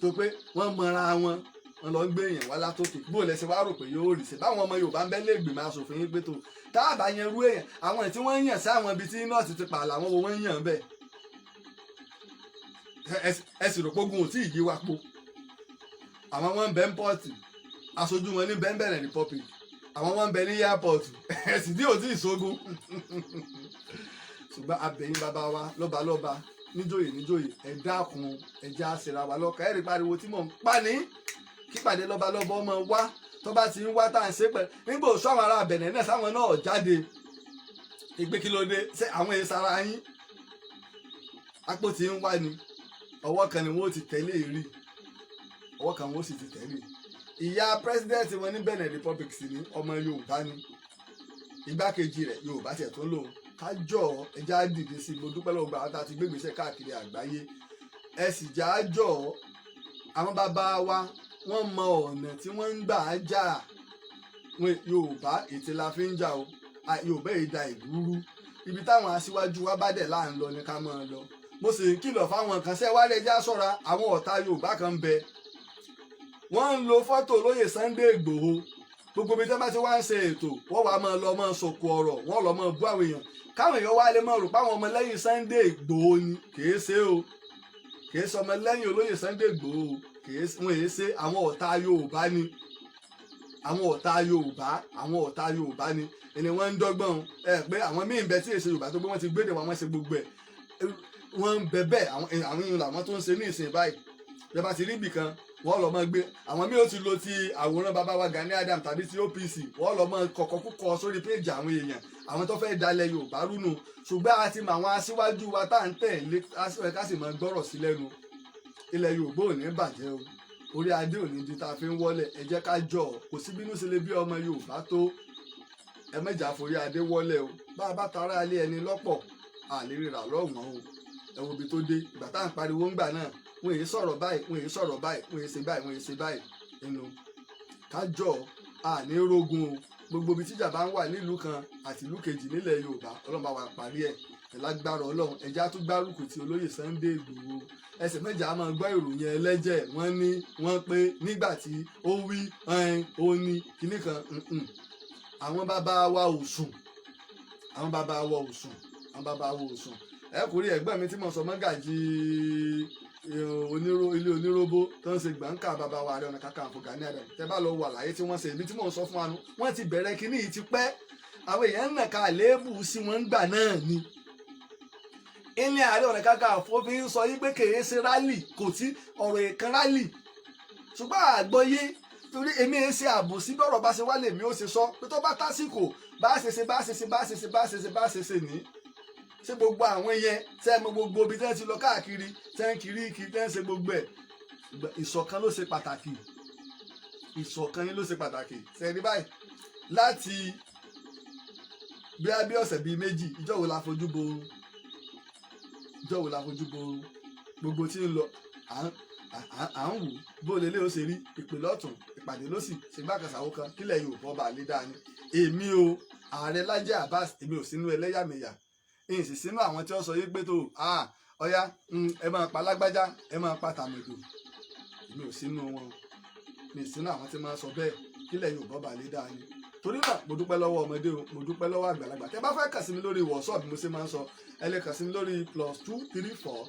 tó pé wọ́n mọra wọn. Wọ́n lọ ń gbé èèyàn wá látòkè. Bó lẹsẹ wá rò pé yóò rí sí báwọn ọmọ Yorùbá ń bẹ lè gbìmọ̀ asòfin yín pé tó tá a bá yẹn rú èèyàn, àwọn tí wọ́n ń yàn sí àwọn ibi tí nọ́ọ̀sì ti pààlà, àwọn wo wọ́n ń yàn bẹ́ẹ̀? Ẹ sì rò pé ogun ò tí ì yí wa po. Àwọn wọn ń bẹ ń port, aṣojú wọn ní Benin Republic, àwọn wọn ń bẹ ní airport, ẹ sì ní ò tí ì sógun. Ṣùgbọ́n abẹ̀yìn bàbá wa lọ́ba lọ́ba, níjòyè níjòyè, ẹ dákun, ẹ já ṣera wa lọ́kàn. Ẹ rí pariwo tí mò ń pa ní kípàdé lọ́ba lọ́ba ọmọ wa tó bá ti ń wá tá à ń ṣe pẹ̀ nígbà òṣù àwọn ará Benin náà sáwọn náà jáde ìgbé. Kí ló dé? Ṣé àwọn èsì ara yín apò tí ń wá ni? Ọwọ́ kan ni wọ́n ti tẹ̀lé rí, ọwọ́ kan wọ́n sì ti tẹ̀lé. Ìyá president wọn ní Benin Republic sì ní ọmọ Yorùbá ni, igbákejì rẹ̀ Yorùbá tiẹ̀ tó ń lò. Kájọ ẹja dìde sí i. Mo dúpẹ́ lọ́wọ́ gbàgbà tá a ti gbégbèsè káàkiri àgbáyé. Ẹ sì já jọ àwọn bàbá wa, wọ́n mọ ọ̀nà tí wọ́n ń gbà á jà. Yorùbá ètè la fi ń jà o. Yorùbá èyí da ìlú rú. Ibi táwọn aṣíwájú wa bá dẹ̀ là ń lọ ni ká máa lọ. Mo sì ń kìlọ̀ fáwọn kan ṣẹ́ wálé, ẹja ṣọ́ra. Àwọn ọ̀tá Yorùbá kan ń bẹ, wọ́n ń lo fọ́tò olóyè Sunday Ìgbòho. Gbogbo ibi tí wọ́n bá ti wá ń ṣe ètò, wọ́n wàá máa lọ máa sọ̀kò ọ̀rọ̀, wọ́n lọ máa bú àwọn èèyàn, káwọn èèyàn wá lè máa rò páwọn ọmọlẹ́yìn Sunday Ìgbòho ni. Kìí ṣe o, kìí ṣe ọmọlẹ́yìn olóyè Sunday Ìgbòho, kìí wọ́n èé ṣe. Àwọn ọ̀tá Yorùbá ni, àwọn ọ̀tá Yorùbá, àwọn ọ̀tá Yorùbá ni ẹni wọ́n ń dọ́gbọ́n ẹ pé àwọn míì ń bẹ tí èsè Yorùbá tó gbé wọ́n ti gbédè wọn, wọ́n ṣe gbogbo ẹ̀, wọ́n ń bẹ bẹ́ẹ̀. Àwọn èèyàn làwọn tó ń ṣe ní ìsìn báyìí. Bí a bá ti rí ibì kan, wọ́n lọ máa gbé àwọn míì ó ti lo ti àwòrán bàbá wa Gani Adams tàbí ti OPC, wọ́n lọ máa kọ̀kọ́ kúkọ sórí péèjì àwọn èèyàn, àwọn tó fẹ́ dalẹ̀ Yorùbá rúnu. Ṣùgbọ́n a ti mọ àwọn aṣíwájú wa tá à ń tẹ̀lé, ká sì máa gbọ́rọ̀ sí lẹ́nu. Ilẹ̀ Yorùbá ò ní bàjẹ́ o, orí adé ò ní di tá a fi ń wọ́lẹ̀. Ẹ jẹ́ ká jọ, kò sí bínú sí lè bí ọmọ Yorùbá tó, ẹ mẹ́jà forí adé wọ́lẹ̀ o. Bá a bá tara alẹ́ ẹni lọ́pọ̀, àlè rírà lọ́wọ́n o. Ẹ wo ibi tó dé. Ìgbà tá à ń pariwo ńgbà náà, wọn èyí sọ̀rọ̀ báyìí, wọn èyí sọ̀rọ̀ báyìí, wọn èyí ṣe báyìí, wọn èyí ṣe báyìí. Inú kájọ àní rógun o. Gbogbo ibi tíjà bá ń wà nílùú kan àti ìlú kejì nílẹ̀ Yorùbá, Ọlọ́run bá wa parí ẹ̀ ẹ̀ lágbára Ọlọ́run. Ẹ̀já tún gbárùkù ti olóyè Sunday Ìgbòho. Ẹsẹ̀ mẹ́jà máa gbọ́ ìròyìn ẹlẹ́jẹ̀. Wọ́n ní wọ́n pé nígbà tí ó wí ó ní kinní kan. Àwọn bàbá wa ò sùn, àwọn bàbá wa ò sùn, àwọn bàbá wa ò sùn. Ẹ kò rí ẹ̀gbọ́n mi tí mo sọ, mọ́gàjì oníró ilé oníróbó tó ń ṣe gbọ̀ǹkà bàbá wa Ààrẹ Ọ̀nà Kakanfò Gani Adams. Tẹ́ bá lọ wà láyé tí wọ́n ṣe ibi tí mò ń sọ fún wa nu, wọ́n ti bẹ̀rẹ̀ kínní yìí ti pẹ́. Àwọn èèyàn ń nàka àléébù sí wọn gbà náà ni ilé Ààrẹ Ọ̀nà Kakanfò fi ń sọ yí pé kèé ṣe rally, kò tí ọ̀rọ̀ èèkan rally. Ṣùgbọ́n àgbọ́yé torí èmi ẹ ṣe àbòsí, bọ́rọ̀ bá ṣe wá lèmi ó ṣe sọ pé tó bá tásìkò bá ṣe ṣe bá ṣe ṣe bá ṣe ṣe bá ṣe ṣe bá ṣe ṣe ní ṣé gbogbo àwọn yẹn tẹ́ ẹ mọ gbogbo ibi tẹ́ ẹ ti lọ káàkiri, tẹ́ ń kiri kiri, tẹ́ ń ṣe gbogbo ẹ̀. Ìṣọ̀kan ló ṣe pàtàkì, ìṣọ̀kan yín ló ṣe pàtàkì. Ṣe rí báyìí láti bí a bí ọ̀sẹ̀ bíi 2, ìjọ wo la fojú bo oorun? Ìjọ wo la fojú bo oorun? Gbogbo tí ń lọ à ń wò bó lè lé ó ṣe rí ìpè lọ́tún, ìpè. Ṣèpàdé lọ́sì, ṣègbàkànṣàwó kan, kílẹ̀ Yorùbá ọba àlè dáa ni. Èmi o, ààrẹ Lájí Abbas, èmi ò sínú ẹlẹ́yàmẹ̀yà, èyí sì sínú àwọn tí wọ́n sọ yí pé tó ọ̀yá, ẹ máa pa lágbájá, ẹ máa pa tàmẹ̀dò. Èmi ò sínú wọn, mi ì sínú àwọn tí máa sọ bẹ́ẹ̀, kílẹ̀ Yorùbá ọba àlè dáa ni. Torí náà, mo dúpẹ́ lọ́wọ́ ọmọdé o, mo dúpẹ́ lọ́wọ́ àgbàlagbà. Tẹ́ bá fẹ́ kàn sí mi lórí WhatsApp, bí mo ṣe máa ń sọ, ẹ lè kàn sí mi lórí +234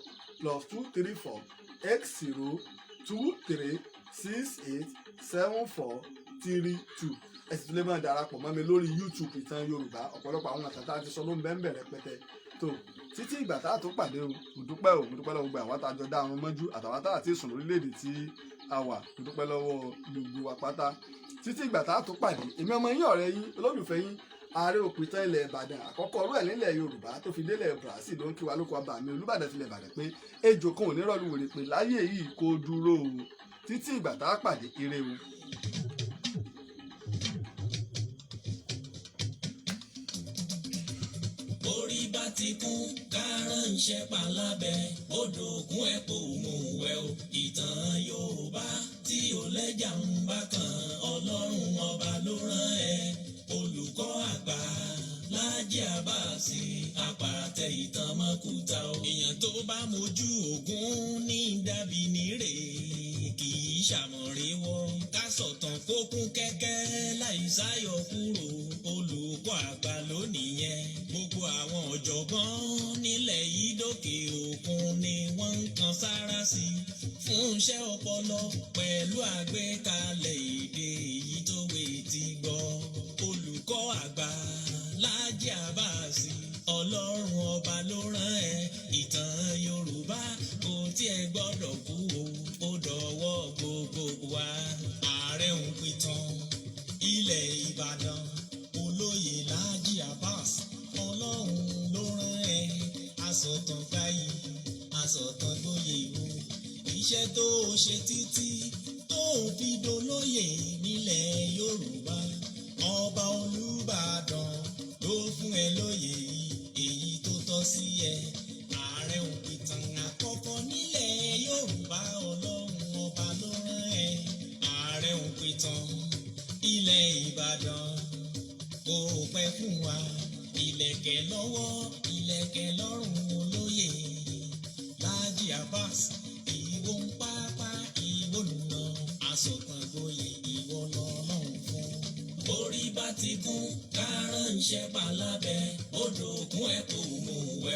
+234 8023687432. Ẹ sì tún lè máa darapọ̀ mọ́ mi lórí YouTube, Ìtàn Yorùbá. Ọ̀pọ̀lọpọ̀ àwọn àtàtà àti sọ ló ń bẹ́ẹ̀ bẹ̀rẹ̀ pẹ́tẹ́ tó. Títí ìgbà tá a tó pàdé o, mo dúpẹ́ o, mo dúpẹ́ lọ́wọ́ gbogbo àwọn tá a jọ dá ọrùn mọ́jú àtàwọn tá a ti sùn lórílẹ̀‐èdè tí a wà. Mo dúpẹ́ lọ́wọ́ gbogbo wa pátá. Títí ìgbà tá a tó pàdé, èmi ọmọ yín, ọ̀rẹ́ yín, olólùfẹ́ yín, ààrẹ òpìtàn ilẹ̀ Ìbàdàn àkọ́kọ́ ọ̀rọ̀ ẹ̀ nílẹ̀ Yorùbá tó fi délẹ̀ Brazil ló ń kí wa lóko ọba mi Olúbàdàn tilẹ̀ Ìbàdàn pé ejò kan ò ní rọ́ọ̀lù wèrè pé láyé yìí kó dúró o. Títí ìgbà tá a pàdé, ire o. Orí bá ti kún, kárànṣẹ́ palábẹ́ odò ògùn ẹ̀ kò mú wẹ̀ o. Ìtàn Yorùbá tí ò lẹ́jà ń bá kan, Ọlọ́run ọba ló rán ẹ. Olùkọ́ àgbà Lájí Àbáàsì, àpàtẹ ìtàn mọ́kúta o. Èèyàn tó bá mojú ògún ní dàbí nírè, kì í ṣàmọ̀ríwọ́. Ká sọ̀tàn kó kún kẹ́kẹ́ láì sáyọ kúrò, olùkọ́ àgbà lónìí yẹn. Gbogbo àwọn ọ̀jọ̀gbọ́n nílẹ̀ yìí dókè òkun ni wọ́n ń kan sára sí i fún iṣẹ́ ọpọlọ pẹ̀lú àgbékalẹ̀ èdè èyí tó wé ti gbọ́. Olùkọ́ àgbà Lájí Àbáàsì, Ọlọ́run ọba ló rán ẹ. Ìtàn Yorùbá kò tiẹ̀ gbọ́dọ̀ kú o, ó dọ̀wọ́ gbogbo wa. Ààrẹ ń pìtàn ilẹ̀ Ìbàdàn, olóyè Lájí Abbas, Ọlọ́run ló rán ẹ. Asọ̀tàn gbayì, asọ̀tàn gboyè o. Iṣẹ́ tó o ṣe títí tó o fi dolóyè nílẹ̀ Yorùbá, ọba Olúbàdàn ló fún ẹ lóyè èyí tó tọ́ sí ẹ. Ààrẹ òpìtàn àkọ́kọ́ nílẹ̀ Yorùbá, Ọlọ́run ọba ló rán ẹ. Ààrẹ òpìtàn ilẹ̀ Ìbàdàn, kò pẹ́ fún wa. Ìlẹ̀kẹ̀ lọ́wọ́, ìlẹ̀kẹ̀ lọ́rùn, olóyè Lájí Abbas, ìwọ ń pápá, ìwọ nùnà, asọ̀tàn gboyè, ìwọ lọ́lọ́run fún. Orí bá ti kún, kárànṣẹ́ palábẹ́ odò ògùn ẹ̀ kò mú wẹ̀.